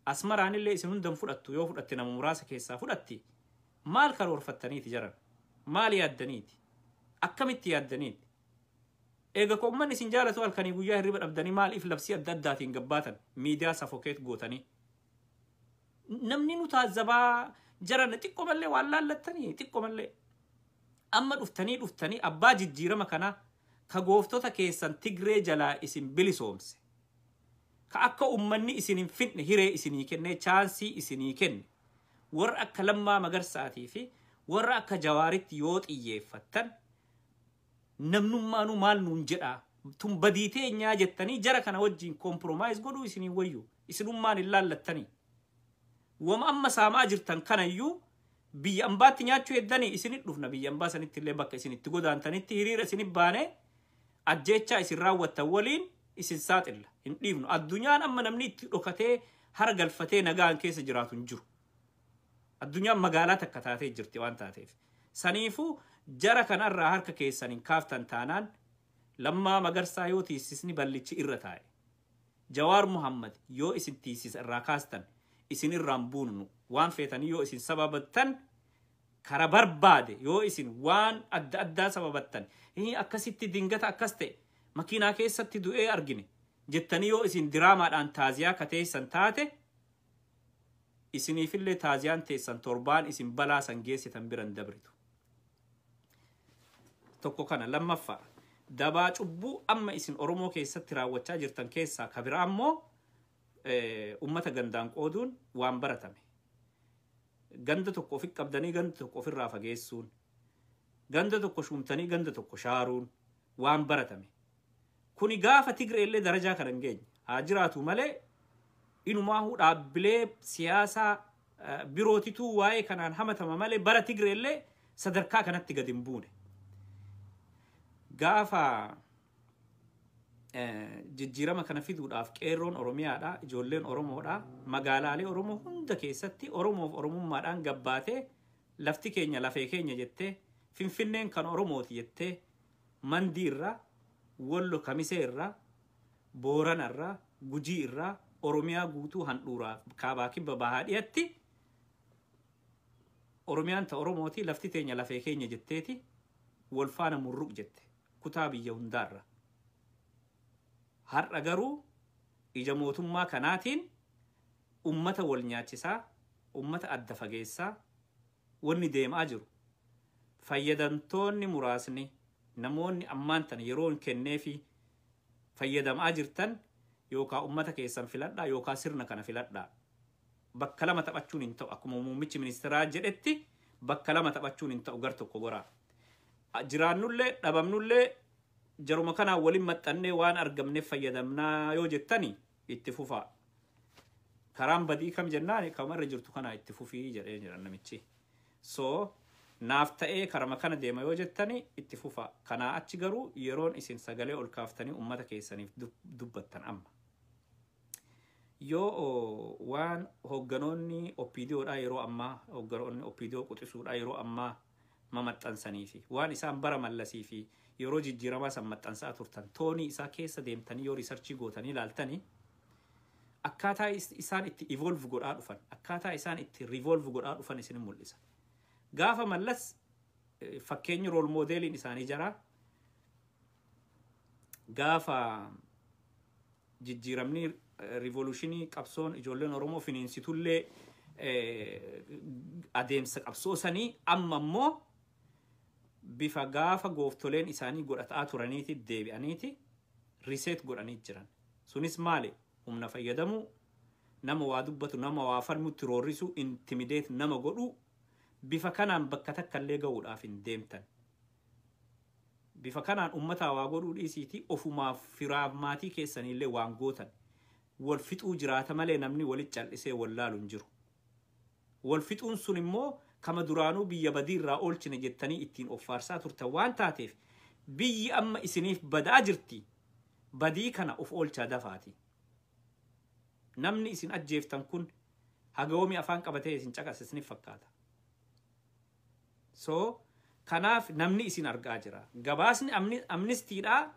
Asmaraanillee isin hundan fudhattu, yoo fudhatte nama muraasa keessaa fudhatti. Maal karoorfattaniiti jaran? Maal yaaddaniiti? Akkamitti yaaddaniiti? Eega ko ummanni isin jaalatu halkanii guyyaa hirriba dhabdanii, maaliif labsii adda addaatiin gabbaatan, miidiyaa suffocate gootanii? Namni nu taazzabaa jaran, xiqqoo mallee waan laallattanii xiqqoo mallee. Amma dhuftanii dhuftanii abbaa jijjiirama kanaa, ka gooftota keessan Tigree jalaa isin bilisoomse, ka akka ummanni isin hin fidne hiree isinii kenne, chance isinii kenne, warra akka Lammaa Magarsaatii fi warra akka Jawaaritti yoo xiyyeeffattan, namnummaanuu maal nuun jedhaa, tun badii teenyaa jettanii jara kana wajjin compromise godhuu isinii wayyu? Isinummaan hin laallattanii? Wama amma saamaa jirtan kanayyuu biyya ambaatti nyaachuu heddanii isinit dhufna. Biyya ambaa sanitti illee bakka isin itti godaantanitti hiriira isinit baanee ajjeechaa isin raawwattan waliin isin saaxilla, hin dhiifnu. Addunyaan amma namni itti dhokatee hara galfatee nagaan keessa jiraatu hin jiru. Addunyaan magaalaa takka taatee jirti waan taateef. Saniifuu jara kanarraa harka keessan hin kaaftan taanaan, Lammaa Magarsaa yoo tiisisni ballichi irra taa'e, Jawaar Muhammad yoo isin tiisisa irraa kaastan, isin irraan buunnu. Waan feetanii yoo isin sababattan, kara barbaade yoo isin waan adda addaa sababattan, akkasitti dingata akkas ta'e, makiinaa keessatti du'ee argine jettanii yoo isin diraamaadhaan taaziyaa kateessan taate, isiniifillee taaziyaan teessan torbaan isin balaa san geessitan biran dabritu. Tokko kana. Lammaffaa, dabaa cubbuu amma isin Oromoo keessatti raawwachaa jirtan keessaa ka biraa ammoo ummata gandaan qooduun waan baratame. Ganda tokko ofi qabdanii ganda tokko ofirraa fageessuun, ganda tokko shuumtanii ganda tokko shaaruun waan baratame. Kuni gaafa Tigree illee darajaa kana hin geenye. Haa jiraatu malee inumaahuu dhaabbilee siyaasaa birootituu waa'ee kanaan hamatama malee bara Tigree illee sadarkaa kanatti gadi hin buune. Gaafa jijjiirama kana fiduudhaaf qeerroon Oromiyaadha, ijoolleen Oromoodha, magaalaalee Oromoo hunda keessatti Oromoof Oromummaadhaan gabbaatee, lafti keenya lafee keenya jettee, Finfinneen kan Oromooti jettee, Mandii irraa, Wollo Kamisee irraa, Boorana irraa, Gujii irraa, Oromiyaa guutuu handhuuraa kaabaa kibba bahaa dhiyatti Oromiyaan ta Oromooti, lafti teenya lafee keenya jetteeti wal faana murruq jette kutaa biyya hundaarra. Har'a garuu ija mootummaa kanaatiin ummata wal nyaachisaa, ummata adda fageessaa wanni deemaa jiru. Fayyadamtoonni muraasni, namoonni ammaan tana yeroo hin kenneefi fayyadamaa jirtan, yookaan ummata keessan filadhaa yookaan sirna kana filadhaa. Bakka lama taphachuun hin ta'u. Akkuma muummichi ministeeraa jedhetti, bakka lama taphachuun hin ta'u, gar tokko goraa. Jiraannullee dhabamnullee jaruma kanaan waliin maxxannee waan argamneef fayyadamnaa yoo jettani, itti fufaa. Karaan badii kam jennaan, kamarra jirtu kana itti fufii jedhee jira namichi. So naaf ta'ee karama kana deema yoo jettani, itti fufaa. Kanaa achi garuu yeroon isin sagalee ol kaaftanii ummata keessaniif dubbattan amma. Yoo waan hoogganoonni OPDOdhaa yeroo ammaa, hoogganoonni OPDO quxisuudhaa yeroo ammaa mamaxxansanii fi waan isaan bara Mallasii fi yeroo jijjiiramaa san maxxansaa turtan toonii isaa keessa deemtanii yoo research gootanii ilaaltanii, akkaataa isaan itti evolve godhaa dhufan, akkaataa isaan itti revolve godhaa dhufan isin mul'isa. Gaafa Mallas fakkeenyi role modeliin isaanii jara gaafa Jijjiiramni revolution qabsoon ijoolleen Oromoo finiinsitullee adeemsa qabsoo sanii amma immoo bifa gaafa gooftoleen isaanii godhataa turaniiti deebi'aniiti reset godhanii jiran. Sunis maali? Humna fayyadamuu, nama waa dubbatu, nama waa falmutti roorrisu, intimidate nama godhuu. Bifa kanaan bakka takka illee ga'uudhaaf hin deemtan. Bifa kanaan uummataa waa godhuu dhiisiitii ofumaaf firaaf maatii keessaniillee waan gootan. Wal fixuu jiraata malee namni walitti cal'isee wal laalu hin jiru. Wal fixuun sun immoo kama duraanuu biyya badii irraa oolchine jettanii ittiin of faarsaa turtan waan taateef, biyyi amma isiniif badaa jirti. Badii kana of oolchaa dafaati. Namni isin ajjeeftan kun hagawoomii afaan qabatee isin caqasa isiniif fakkaata. So kanaaf namni isin argaa jira. Gabaasni Amnestyidhaa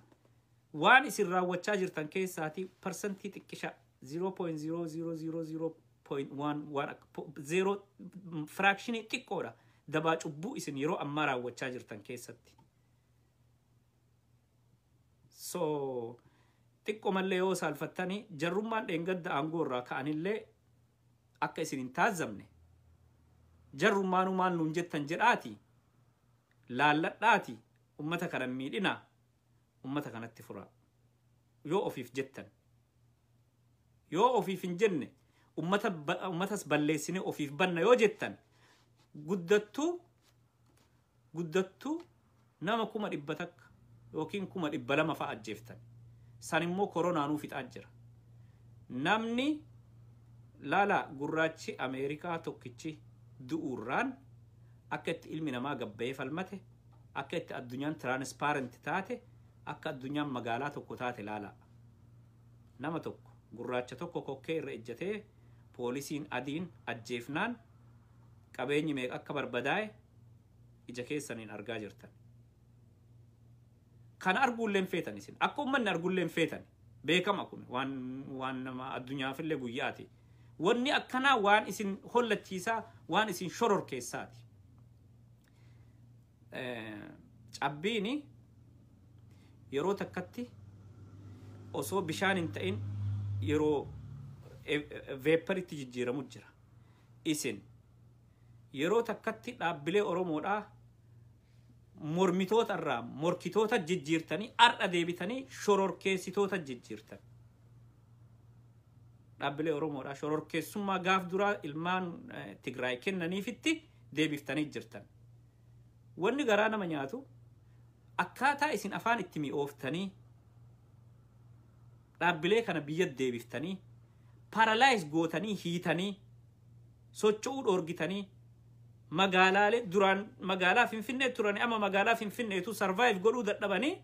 waan isin raawwachaa jirtan keessaati parsantii xiqqisha 0.0000.1 waan akka 0 fraction xiqqoodha. Dabaa cubbuu isin yeroo ammaa raawwachaa jirtan keessatti. So xiqqoo mallee yoo saalfattanii, jarrummaan dheengadda aangoo irraa ka'anillee akka isin hin taazzabne, jarrummaanuu maal nuun jettan jedhaati laalladhaati, ummata kana miidhinaa, ummata kanatti furaa yoo ofiif jettan. Yoo ofiif hin jenne, ummata ummatas balleessine ofiif banna yoo jettan, guddattuu guddattuu nama 100,000 yookiin 200,000 fa'a ajjeeftan. San immoo koronaanuu fixaa jira. Namni laala, gurraachi Ameerikaa tokkichi du'uurraan akka itti ilmi namaa gabbayee falmate, akka itti addunyaan transparent taate, akka addunyaan magaalaa tokko taate laala. Nama tokko, gurraacha tokko kokkee irra ejjatee poolisiin adiin ajjeefnaan qabeenyi meeqa akka barbadaa'e ija keessaniin argaa jirtan. Kana arguulleen feetan isin. Akka uummanni arguulleen feetan. Beekama kun waan nama addunyaafillee guyyaati. Wanni akkanaa waan isin hollachiisaa, waan isin shororkeessaati. Cabbiini yeroo takkatti osoo bishaan hin ta'in yeroo vaporitti jijjiiramu jira. Isin yeroo takkatti dhaabbilee Oromoodhaa mormitoota irraa morkitoota jijjiirtanii, har'a deebitanii shororkeessitoota jijjiirtan. Dhaabbilee Oromoodhaa shororkeessummaa gaaf duraa ilmaan Tigraay kennaniifitti deebiftanii jirtan. Wanni garaa nama nyaatu, akkaataa isin afaan itti mi'ooftanii dhaabbilee kana biyya deebiftanii paralyze gootanii, hiitanii, socho'uu dhoorgitanii, magaalaalee duraan magaalaa Finfinnee turanii amma magaalaa Finfinneetu survive godhuu dadhabanii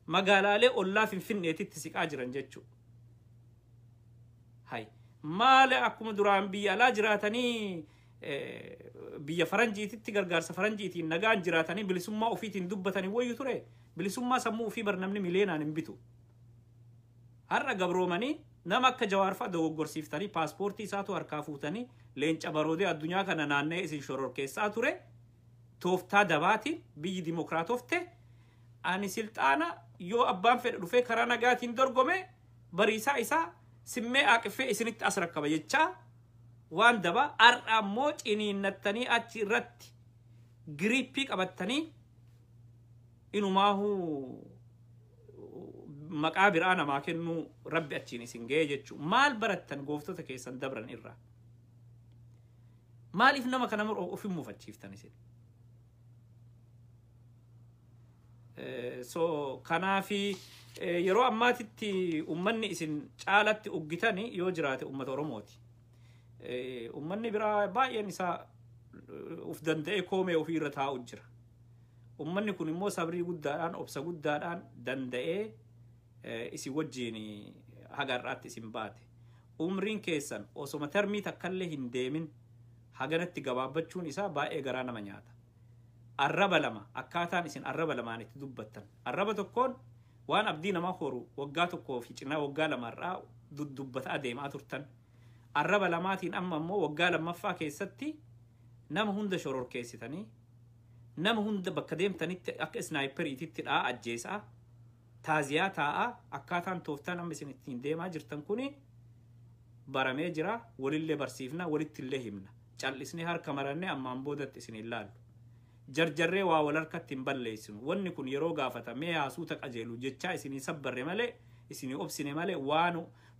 magaalaalee ollaa Finfinneetitti siqaa jiran jechuudha. Hay, maali, akkuma duraan biyya alaa jiraatanii, biyya faranjiititti gargaarsa faranjiitiin nagaan jiraatanii bilisummaa ofiitiin dubbatanii wayyu ture. Bilisummaa sammuu ofii bar namni miliyeenaan hin bitu. Har'a gabroomanii nama akka Jawaarfaa dogoggorsiiftanii, paaspoortii isaatu harkaa fuutanii, leenca baroodee addunyaa kana naanna'ee isin shororkeessaa ture, tooftaa dabaatiin biyyi dimokiraatofte, ani silxaana yoo abbaan fedhe dhufee karaa nagaatiin dorgome bariisaa isaa simmee aqiffee isinitti as rakkaba jechaa waan daba, har'a ammoo ciniinnattanii achi irratti grip qabattanii inumaahuu maqaa biraa namaa kennuu rabbi achiin isin ga'ee jechuudha. Maal barattan gooftota keessan dabran irraa? Maaliif nama kana of hin mufachiiftan isin? So kanaafi yeroo ammaatitti ummanni isin caalatti uggitani yoo jiraate ummata Oromooti. Ummanni biraa baay'een isaa uf danda'ee koomee ofii irra taa'u jira. Ummanni kun immoo sabrii guddaadhaan, obsa guddaadhaan danda'ee isin wajjiin haga har'aatti isin baate. Umriin keessan osoma termii takkallee hin deemin haganatti gabaabbachuun isaa baay'ee garaa nama nyaata. Arraba lama, akkaataan isin arraba lamaan itti dubbattan. Arraba tokkoon waan abdii nama horu waggaa tokkoo fi cinaa waggaa lamarraa duddubbata adeemaa turtan. Arraba lamaatiin amma immoo waggaa lammaffaa keessatti nama hunda shororkeessitanii, nama hunda bakka deemtanitti akka sniperiititti dhaa ajjeesaa Taaziyaa taa'aa. Akkaataan tooftaan amma isin ittiin deemaa jirtan kuni baramee jira. Walillee barsiifna, walittillee himna. Cal'isnee harka marannee ammaan boodatti isin hin laallu. Jarjarree waa wal harkatti hin balleessinu. Wanni kun yeroo gaafatamee haasuuta qajeelu jechaa isinii sabbarre malee, isinii obsine malee,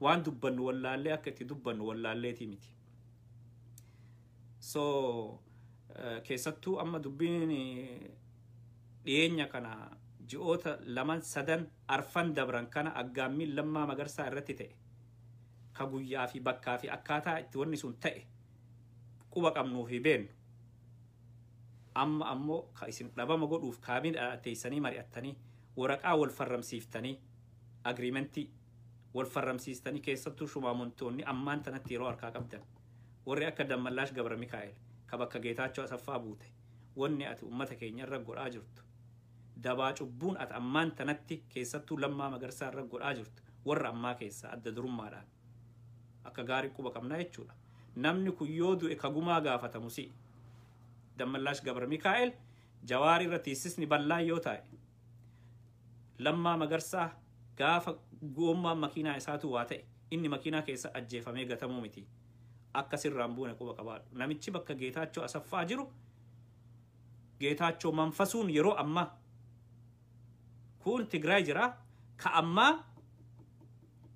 waan dubbannu wallaallee akka itti dubbannu wallaalleetii miti. So keessattuu amma dubbiin dhiyeenya kana, ji'oota laman sadan arfan dabran kana, aggaammiin Lammaa Magarsaa irratti ta'e, ka guyyaa fi bakkaa fi akkaataa itti wanni sun ta'e quba qabnuu fi beennu, amma ammoo ka isin dhabama godhuuf kaabin teessanii mari'attanii, waraqaa wal farramsiiftanii, agreement wal farramsiistanii, keessattuu shumaamontoonni ammaan tanatti yeroo harkaa qabdan, warri akka Dammallaash Gabra Mikaa'el ka bakka Geetaachoo Asaffaa buute, wanni ati ummata keenya irra godhaa jirtu, dabaa cubbuun ati ammaan tanatti keessattuu Lammaa Magarsaa irra godhaa jirtu, warra ammaa keessaa adda durummaadhaan akka gaarii quba qabnaa jechuudha. Namni kun yoo du'e kagumaa gaafatamu si'i. Dammallaash Gabra Mikaa'el, Jawaar irra tiisisni bal'aan yoo ta'e, Lammaa Magarsaa gaafa goommaan makiinaa isaatu waa ta'e, inni makiinaa keessa ajjeefamee gatamuu miti. Akka sirraan buune quba qabaadhu. Namichi bakka Geetaachoo Asaffaa jiru, Geetaachoo manfasuun yeroo ammaa kun Tigraay jira, ka ammaa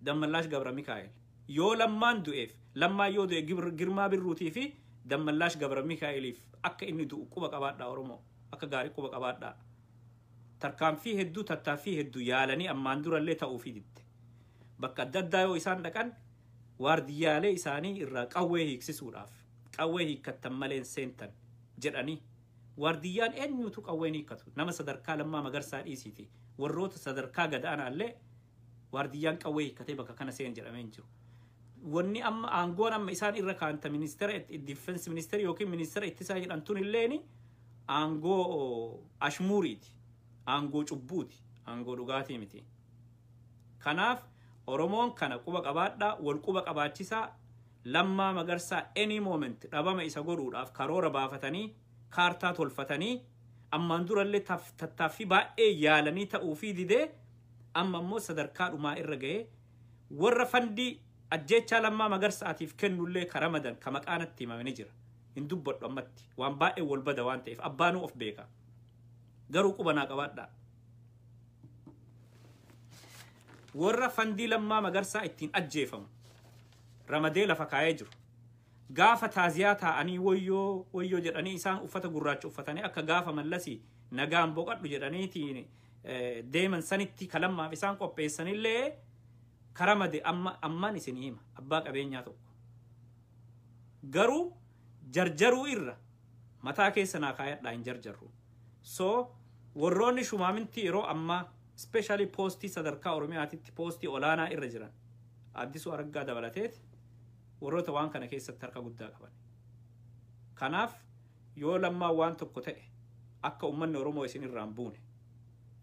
Dammallaash Gabra Mikaa'el. Yoo Lammaan du'eef, Lammaan yoo du'e, Girmaa Birruutii fi Dammallaash Gabra Mikaa'eliif akka inni du'u quba qabaadhaa. Oromoo, akka gaarii quba qabaadhaa. Tarkaanfii hedduu, tattaaffii hedduu yaalanii ammaan durallee ta'uufii didde. Bakka adda addaa yoo isaan dhaqan waardiyyaalee isaanii irraa qawwee hiiksisuudhaaf, qawwee hiikkattan maleen seentan jedhanii, waardiyyaan eenyutu qawween hiikkatu? Nama sadarkaa Lammaa Magarsaa dhiisiiti, warroota sadarkaa gadaanaallee waardiyyaan qawwee hiikkatee bakka kana seen jedhamee hin jiru. Wanni amma aangoon amma isaan irra kaanta ministeera defense ministeera yookiin ministeera ittisaa jedhamtuun illeeni aangoo ashmuuriiti. Aangoo cubbuuti. Aangoo dhugaatii miti. Kanaaf Oromoon kana quba qabaadhaa, wal quba qabaachisaa. Lammaa Magarsaa any moment dhabama isa godhuudhaaf karoora baafatanii, kaartaa tolfatanii, ammaan durallee tattaaffii baay'ee yaalanii ta'uufii didee, amma immoo sadarkaa dhumaa irra ga'ee, warra fandii ajjeechaa Lammaa Magarsaatiif kennullee karamadan ka maqaanatti himame ni jira. Hin dubbadhu ammatti, waan baay'ee wal bada waan ta'eef, abbaanuu of beeka. Garuu qubanaa qabaadhaa. Warra fandii Lammaa Magarsaa ittiin ajjeefamu ramadee lafa kaayee jiru. Gaafa taaziyaa taa'anii wayyoo wayyoo jedhanii, isaan uffata gurraacha uffatanii akka gaafa Mallasii nagaan boqadhu jedhaniitiin deeman sanitti kalammaaf isaan qopheessanillee karamade amma ammaan isinii hima, abbaa qabeenyaa tokko. Garuu jarjaruu irra mataa keessa naa kaayadhaa, hin jarjarru. So warroonni shumaaminti yeroo ammaa especially poostii sadarkaa Oromiyaatitti poostii olaanaa irra jiran, Addisuu Araggaa dabalateeti, warroota waan kana keessatti harka guddaa qaban. Kanaaf yoo Lammaa waan tokko ta'e akka uummanni Oromoo isin irraa hin buune.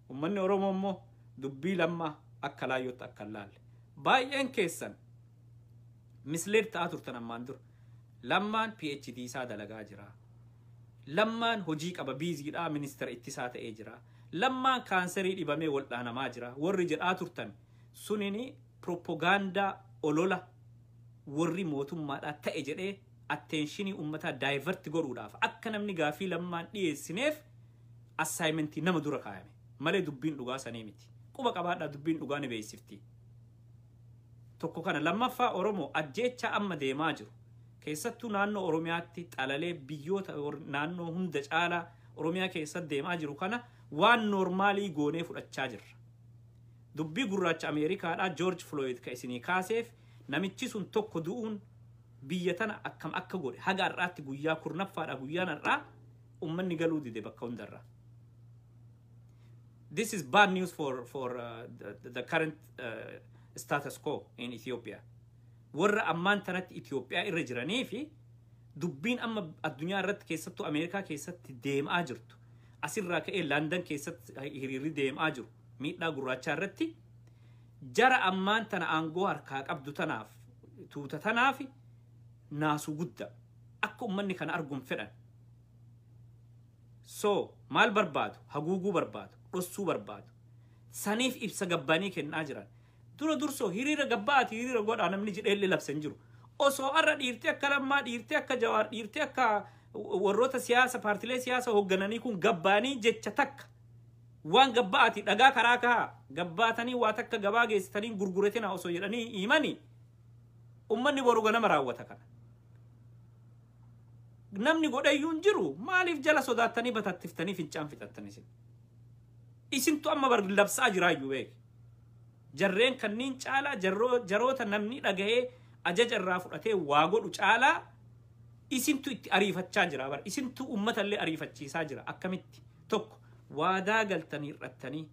Uummanni Oromoo immoo dubbii Lammaa akka laayyootti akka hin laalle. Baay'een keessan misleed ta'aa turtan ammaan dura. Lammaan PhD isaa dalagaa jira. Lammaan hojii qaba, busy dhaa, ministeera ittisaa ta'ee jira. Lammaan kaanserii dhibamee waldhaanamaa jira. Warri jedhaa turtan sunini propagaandaa, olola warri mootummaadhaa ta'e jedhee attention uummataa divert godhuudhaaf, akka namni gaafii Lammaan dhiyeessineef assignment nama dura kaayame malee dubbiin dhugaa sanii miti. Quba qabaadhaa, dubbiin dhugaa ni beeksifti. Tokko kana. Lammaffaa, Oromoo, ajjeechaa amma deemaa jiru, keessattuu naannoo Oromiyaatti xalalee biyyoota naannoo hunda caalaa Oromiyaa keessatti deemaa jiru kana waan normal goonee fudhachaa jirra. Dubbii gurraacha Ameerikaadhaa George Floyd ka isinii kaaseef, namichi sun tokko du'uun biyya tana akkam akka godhe haga har'aatti, guyyaa 10ffaadha guyyaan har'aa, ummanni galuu dide bakka hundarraa. This is bad news for the current status quo in Ethiopia. Warra ammaan tanatti Itoophiyaa irra jiranii fi dubbiin amma addunyaa irratti, keessattuu Ameerikaa keessatti deemaa jirtu. Asirraa ka'ee London keessatti hiriirri deemaa jiru miidhaa gurraachaa irratti jara ammaan tana aangoo harkaa qabdu tanaaf, tuuta tanaaf naasuu guddaa akka ummanni kana arguun fedhan. So maal barbaadu? Haguuguu barbaadu, dhossuu barbaadu. Saniif ibsa gabbaanii kennaa jiran. Dura dursoo hiriira gabbaati hiriira godhaa namni jedheellee labsa hin jiru. Osoo har'a dhiirtee akka Lammaa, dhiirtee akka Jawaar, dhiirtee akka warroota siyaasa paartilee siyaasa hooggananii kun gabbaanii jecha takka waan gabbaati dhagaa karaa kahaa gabbaatanii waa takka gabaa geessitanii gurguratina osoo jedhanii himanii ummanni boru ganama raawwata kana. Namni godhayyuu hin jiru. Maaliif jala sodaattanii batattiftanii fincaan fixattan isin? Isintu amma bar labsaa jiraayyuu beeki. Jarreen kanniin caalaa jaroota namni dhagahee ajaja irraa fudhatee waa godhu caalaa isintu itti ariifachaa jira bar. Isintu uummatallee ariifachiisaa jira. Akkamitti? Tokko, waadaa galtanii hir'attanii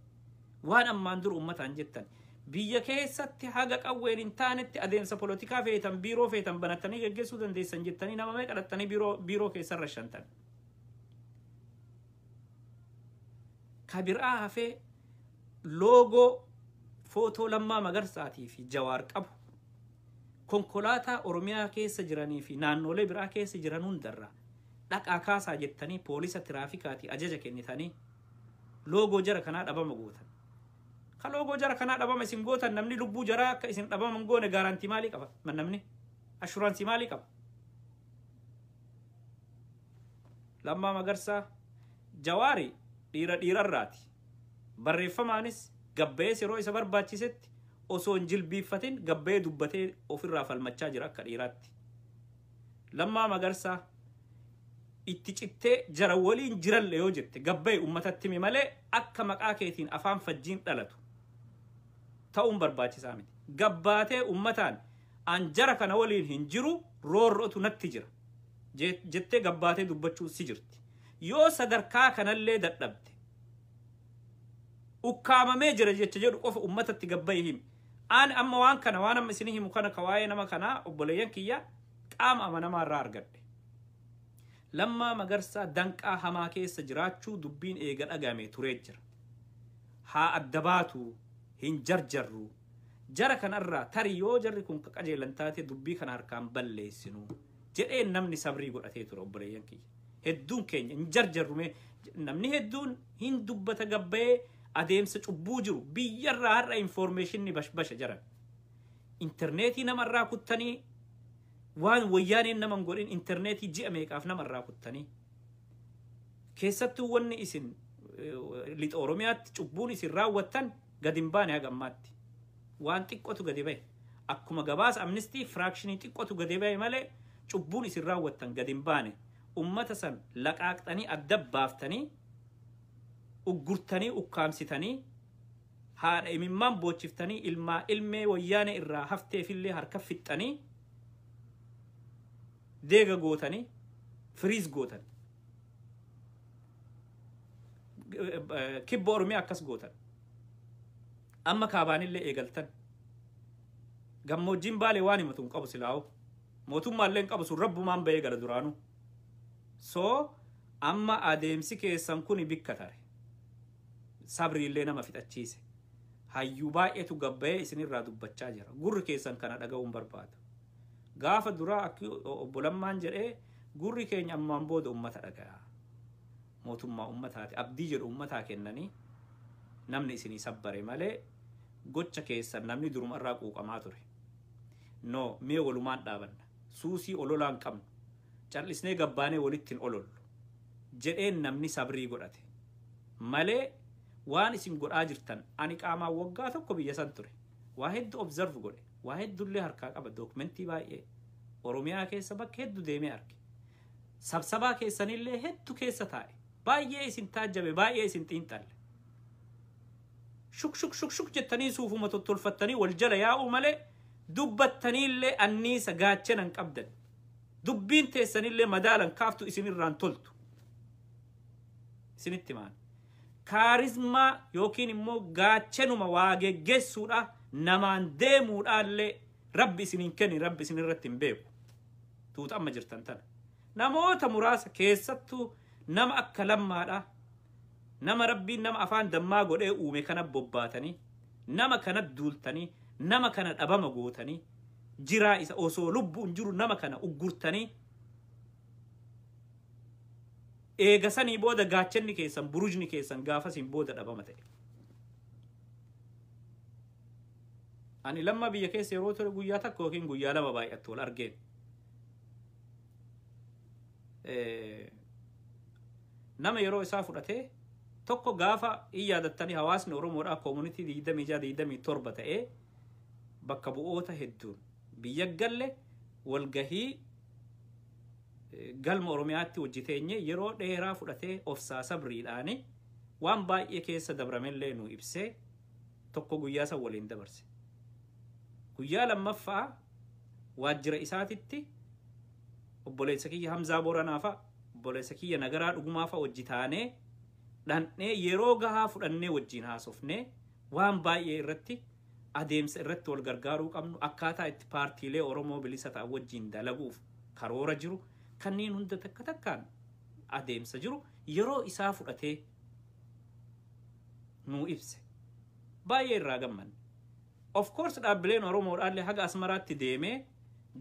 waan ammaan dura uummataan jettan biyya keessatti haga qawween hin taanetti adeemsa polotikaa feetan biiroo feetan banattanii geggeessuu dandeessan jettanii nama meeqa dhattanii biiroo keessarra shantan. Ka biraa hafee loogoo footoo Lammaa Magarsaatii fi Jawaar qabu konkolaataa Oromiyaa keessa jiranii fi naannolee biraa keessa jiran hundarraa dhaqaa kaasaa jettanii poolisa tiraafikaatii ajaja kennitanii loogoo jara kanaa dhabama gootan. Ka loogoo jara kanaa dhabama isin gootan namni lubbuu jaraa akka isin dhabama hin goone gaarantii maalii qaba? Namni ashuraansii maalii qaba? Lammaa Magarsaa Jawaari dhiira dhiirarraati. Barreeffamaanis gabbayee yeroo isa barbaachisetti osoo hin jilbiiffatin gabbayee dubbatee ofirraa falmachaa jira akka dhiiraatti. Lammaa Magarsaa itti cittee jara waliin jiralle yoo jette gabbayee uummatatti himi malee akka maqaa keetiin afaan fajjiin dhalatu ta'uun barbaachisaa miti. Gabbaatee uummataan an jara kana waliin hin jiru roorrotu natti jira jettee gabbaatee dubbachuu si jirti. Yoo sadarkaa kanallee dadhabde ukkaamamee jira jecha jedhu qofa uummatatti gabbayee himi. Ani amma waan kana waan amma isin himu kana kawaayee nama kanaa obboleeyyan kiyya qaama amanamaa irraa argadhe. Lammaa Magarsaa danqaa hamaa keessa jiraachuu dubbiin eega dhagame turee jira. Haa adda baatu hin jarjarru. Jara kanarraa tarii yoo jarri kun qajeelan taate dubbii kana harkaan balleessinu jedheen namni sabrii godhatee ture obboleeyyan kiyya. Hedduun keenya hin jarjarru mee namni hedduun hin dubbata gabbayee adeemsa cubbuu jiru biyyarraa har'a infoormeeshinni bashbasha jaran. Intarneetii namarraa kuttanii waan wayyaaneen nama hin godhin intarneetii ji'a meeqaaf namarraa kuttanii. Keessattuu wanni isin lixa Oromiyaatti cubbuun isin raawwattan gadi hin baane haga ammaatti. Waan xiqqootu gadi bahe. Akkuma gabaasa amnistii firaakshinii xiqqootu gadi bahe malee cubbuun isin raawwattan gadi hin baane. Ummata san laqaaqxanii adda baaftanii uggurtanii ukkaamsitanii haadha imimmaan boochiftanii ilmaa ilmee wayyaane irraa hafteefillee harka fixxanii deega gootanii firiis gootan. Kibba Oromiyaa akkas gootan. Amma kaabaanillee eegaltan. Gammoojjiin Baalee waan himatu hin qabu silaa'u. Mootummaallee hin qabu sun rabbumaan bahee gara duraanuu. So amma adeemsi keessan kun bikka tare. Sabriillee nama fixachiise. Hayyuu baay'eetu gabbayee isinirraa dubbachaa jira. Gurri keessan kana dhaga'uun barbaadu. Gaafa duraa akki obbo Lammaan jedhee gurri keenya ammaan booda uummata dhaga'a. Mootummaa uummataati. Abdii jedhu uummataa kennanii namni isinii sabbare malee gocha keessan namni duruma irraa quuqamaa ture. No, mee walumaan dhaabanna. Suusii ololaan qabnu. Callisnee gabbaanee walitti hin olollu. Jedheen namni sabrii godhate. Malee waan isin godhaa jirtan ani qaamaan waggaa tokko biyya san ture. Waa hedduu observe godhe. Waa hedduullee harkaa qaba dookumentii baay'ee. Oromiyaa keessa bakka hedduu deemee arge. Sabsabaa keessanillee hedduu keessa taa'e. Baay'ee isin taajjabe, baay'ee isin xiinxalle. Shuk shuk shuk shuk jettanii suufuma tottolfattanii wal jala yaa'uu malee dubbattaniillee anniisa gaachana hin qabdan. Dubbiin teessanillee madaalan kaaftu isinirraan toltu. Isinitti maal? Kaarizmaa yookiin immoo gaachanuma waa geggeessuudha namaan deemuudhaallee rabbi isiniin kenni rabbi isinirratti hin beeku. Tuuta amma jirtan tana. Namoota muraasa keessattuu nama akka Lammaadha. Nama rabbiin nama afaan dammaa godhee uume kana bobbaatanii nama kana duultanii nama kana dhabama gootanii jiraa isa osoo lubbuun jiru nama kana uggurtanii eega sanii booda gaachanni keessan burujni keessan gaafasiin booda dhabama ta'e. Ani Lamma biyya keessa yeroo ture guyyaa 1 yookiin guyyaa 2 baay'attu wal argeen. Nama yeroo isaa fudhatee tokko gaafa in yaadattanii, hawaasni Oromoodhaa community 26, 27 ta'ee bakka bu'oota hedduun biyya galle, walgahii galma Oromiyaatti hojjeteenye yeroo dheeraa fudhatee obsaa sabriidhaani waan baay'ee keessa dabramellee nu ibsee tokko guyyaa san waliin dabarse. Guyyaa lammaffaa waajjira isaatitti obboleessa kiyya Hamzaa Booranaa fa'a, obboleessa kiyya Nagaraa Dhugumaa fa'a wajji taanee dhandhee yeroo gahaa fudhannee wajjin haasofnee, waan baay'ee irratti, adeemsa irratti wal gargaaruu qabnu, akkaataa itti paartiilee Oromoo bilisa ta'an wajjin dalaguuf karoora jiru kanneen hunda takka takkaan adeemsa jiru yeroo isaa fudhatee nuu ibse. Baay'ee irraa gammanne. Of course, dhaabbileen Oromoodhaallee haga Asmaraatti deemee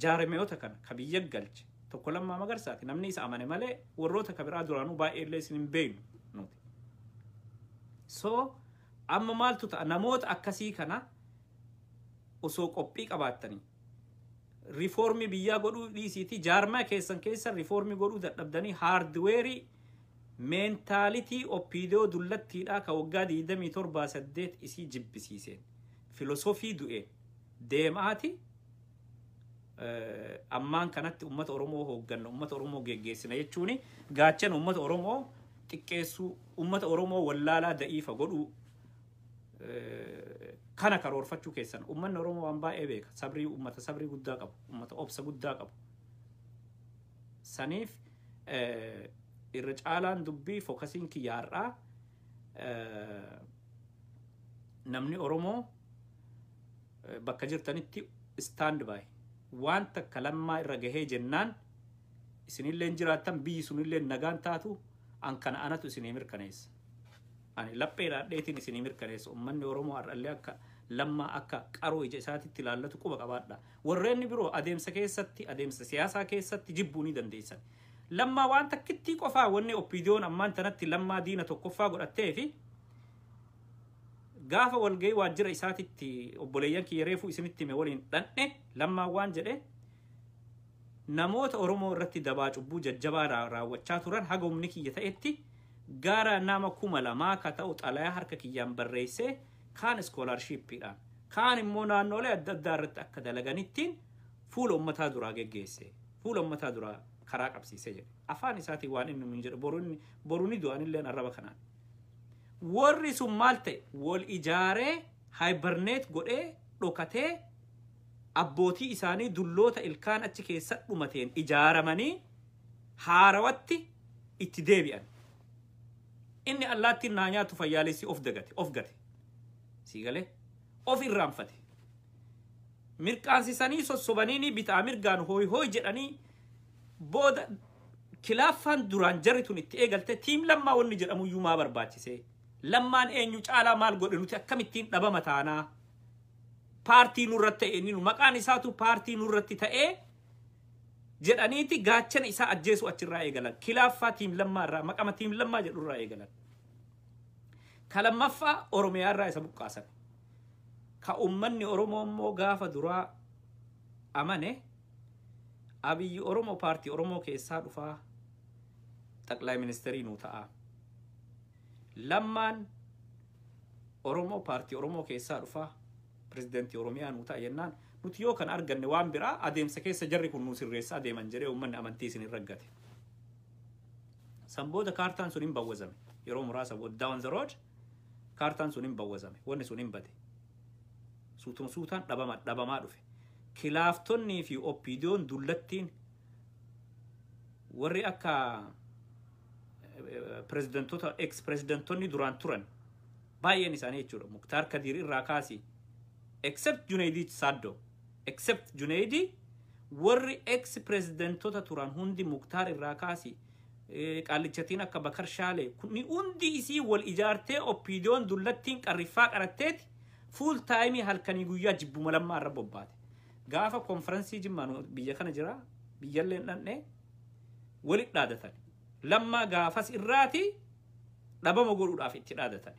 jaarmeyoota kana ka biyya galche tokko Lammaa Magarsaati. Namni isa amane malee warroota ka biraa duraanuu baay'ee illee isin hin beeknu nuti. So amma maaltu ta'a? Namoota akkasii kana osoo qophii qabaattanii, riifoormii biyyaa godhuu dhiisiitii jaarmaa keessan keessa riifoormii godhuu dadhabdanii, hardware mentality OPDO dullattiidhaa ka waggaa 27 8 isii jibbisiiseen, filosofii du'een deemaati ammaan kanatti ummata Oromoo hoogganna, ummata Oromoo geggeessina jechuun gaachana ummata Oromoo xiqqeessuu, ummata Oromoo wallaalaa da'iifa godhuu kana karoorfachuu keessan. Ummanni Oromoo waan baay'ee beeka. Sabrii, ummata sabrii guddaa qabu, ummata obsa guddaa qabu. Saniif irra caalaan dubbii focusiin kiyya har'aa, namni Oromoo bakka jirtanitti stand by. Waan takka Lammaa irra gahee jennaan isinillee jiraattan, biyyi sunillee nagaan taatu. An kana anatu isinii mirkaneessa. Ani laphee dhaadheetiin isinii mirkaneessa. Ummanni Oromoo har'allee akka Lammaa akka qaroo ija isaatitti ilaallatu quba qabaadha. Warreen biroo adeemsa keessatti, adeemsa siyaasaa keessatti jibbuu ni dandeessan. Lammaa waan takkittii qofaa wanni OPDOn ammaan tanatti Lammaa diina tokkoffaa godhattee fi gaafa walgahii waajjira isaatitti obboleeyyan kiyya reefuu isinitti hime waliin dhandhe, Lammaa waan jedhe, namoota Oromoo irratti dabaa cubbuu jajjabaa raawwachaa turan haga humni kiyya ta'etti gara nama 2000 ka ta'u xalayaa harka kiyyaan barreessee, kaan scholarshipiidhaan, kaan immoo naannolee adda addaa irratti akka dalaganittiin fuula ummataa duraa geggeesse, fuula ummataa duraa karaa qabsiisee jedhe. Afaan isaatiin waan inni nuun jedhe boru ni du'anilleen arraba kanaan. Warri sun maal ta'e? Wal ijaaree, hibernate godhee, dhokatee, abbootii isaanii dulloota ilkaan achi keessa dhumateen ijaaramanii haarawatti itti deebi'an. Inni allaattiin naa nyaatu fayyaalessi of dagate, of gate. Sii galee? Of irraanfate. Mirqaansisanii sossobanii bitaa mirgaan hooy hooy jedhanii booda kilaaffaan duraan jarri tun itti eegalte, team Lammaa wanni jedhamuyyuu maa barbaachise? Lammaan eenyu caalaa maal godhe? Nuti akkamittiin dhabama taanaa? Paartii nurratti ta'e, inni maqaan isaatu paartii nurratti ta'ee jedhaniiti gaachana isaa ajjeesuu achirraa eegalan. Kilaaffaa team Lammaa irraa, maqama team Lammaa jedhurraa eegalan. Ka lammaffaa Oromiyaa irraa isa buqqaasan. Ka ummanni Oromoo immoo gaafa duraa amane, Abiyyi Oromoo paartii Oromoo keessaa dhufaa xaqlaa ministeerii nuu ta'a. Lammaan Oromoo paartii Oromoo keessaa dhufaa pirezidaantii Oromiyaa nuu ta'a jennaan, nuti yoo kan arganne waan biraa adeemsa keessa jarri kun nuu sirreessa adeeman jedhee uummanni amantii isin raggate. San booda kaartaan sun hin bawwazame. Yeroo muraasa booda, down the road, kaartaan sun hin bawwazame. Wanni sun hin bade. Suutuma suutaan dhabama dhabamaa dhufe. Kilaaftonnii fi OPDOn dullattiin warri akka pirezidantoota, ex pirezidantoonni duraan turan baay'een isaanii jechuudha. Muktaar Kadiir irraa kaasii, except Junaydii Saddoo, except Junaydii, warri ex pirezidantoota turan hundi, Muktaar irraa kaasii, qaallichatiin akka Bakar Shaalee kunni hundi isii wal ijaartee, OPDOn dullattiin qarriffaa qaratteeti full time halkanii guyyaa jibbuma Lammaa irra bobbaate. Gaafa konferansii Jimmaan biyya kana jira, biyyallee dhandhee walit dhaadatan. Lammaa gaafas irraati dhabama godhuudhaaf itti dhaadatan.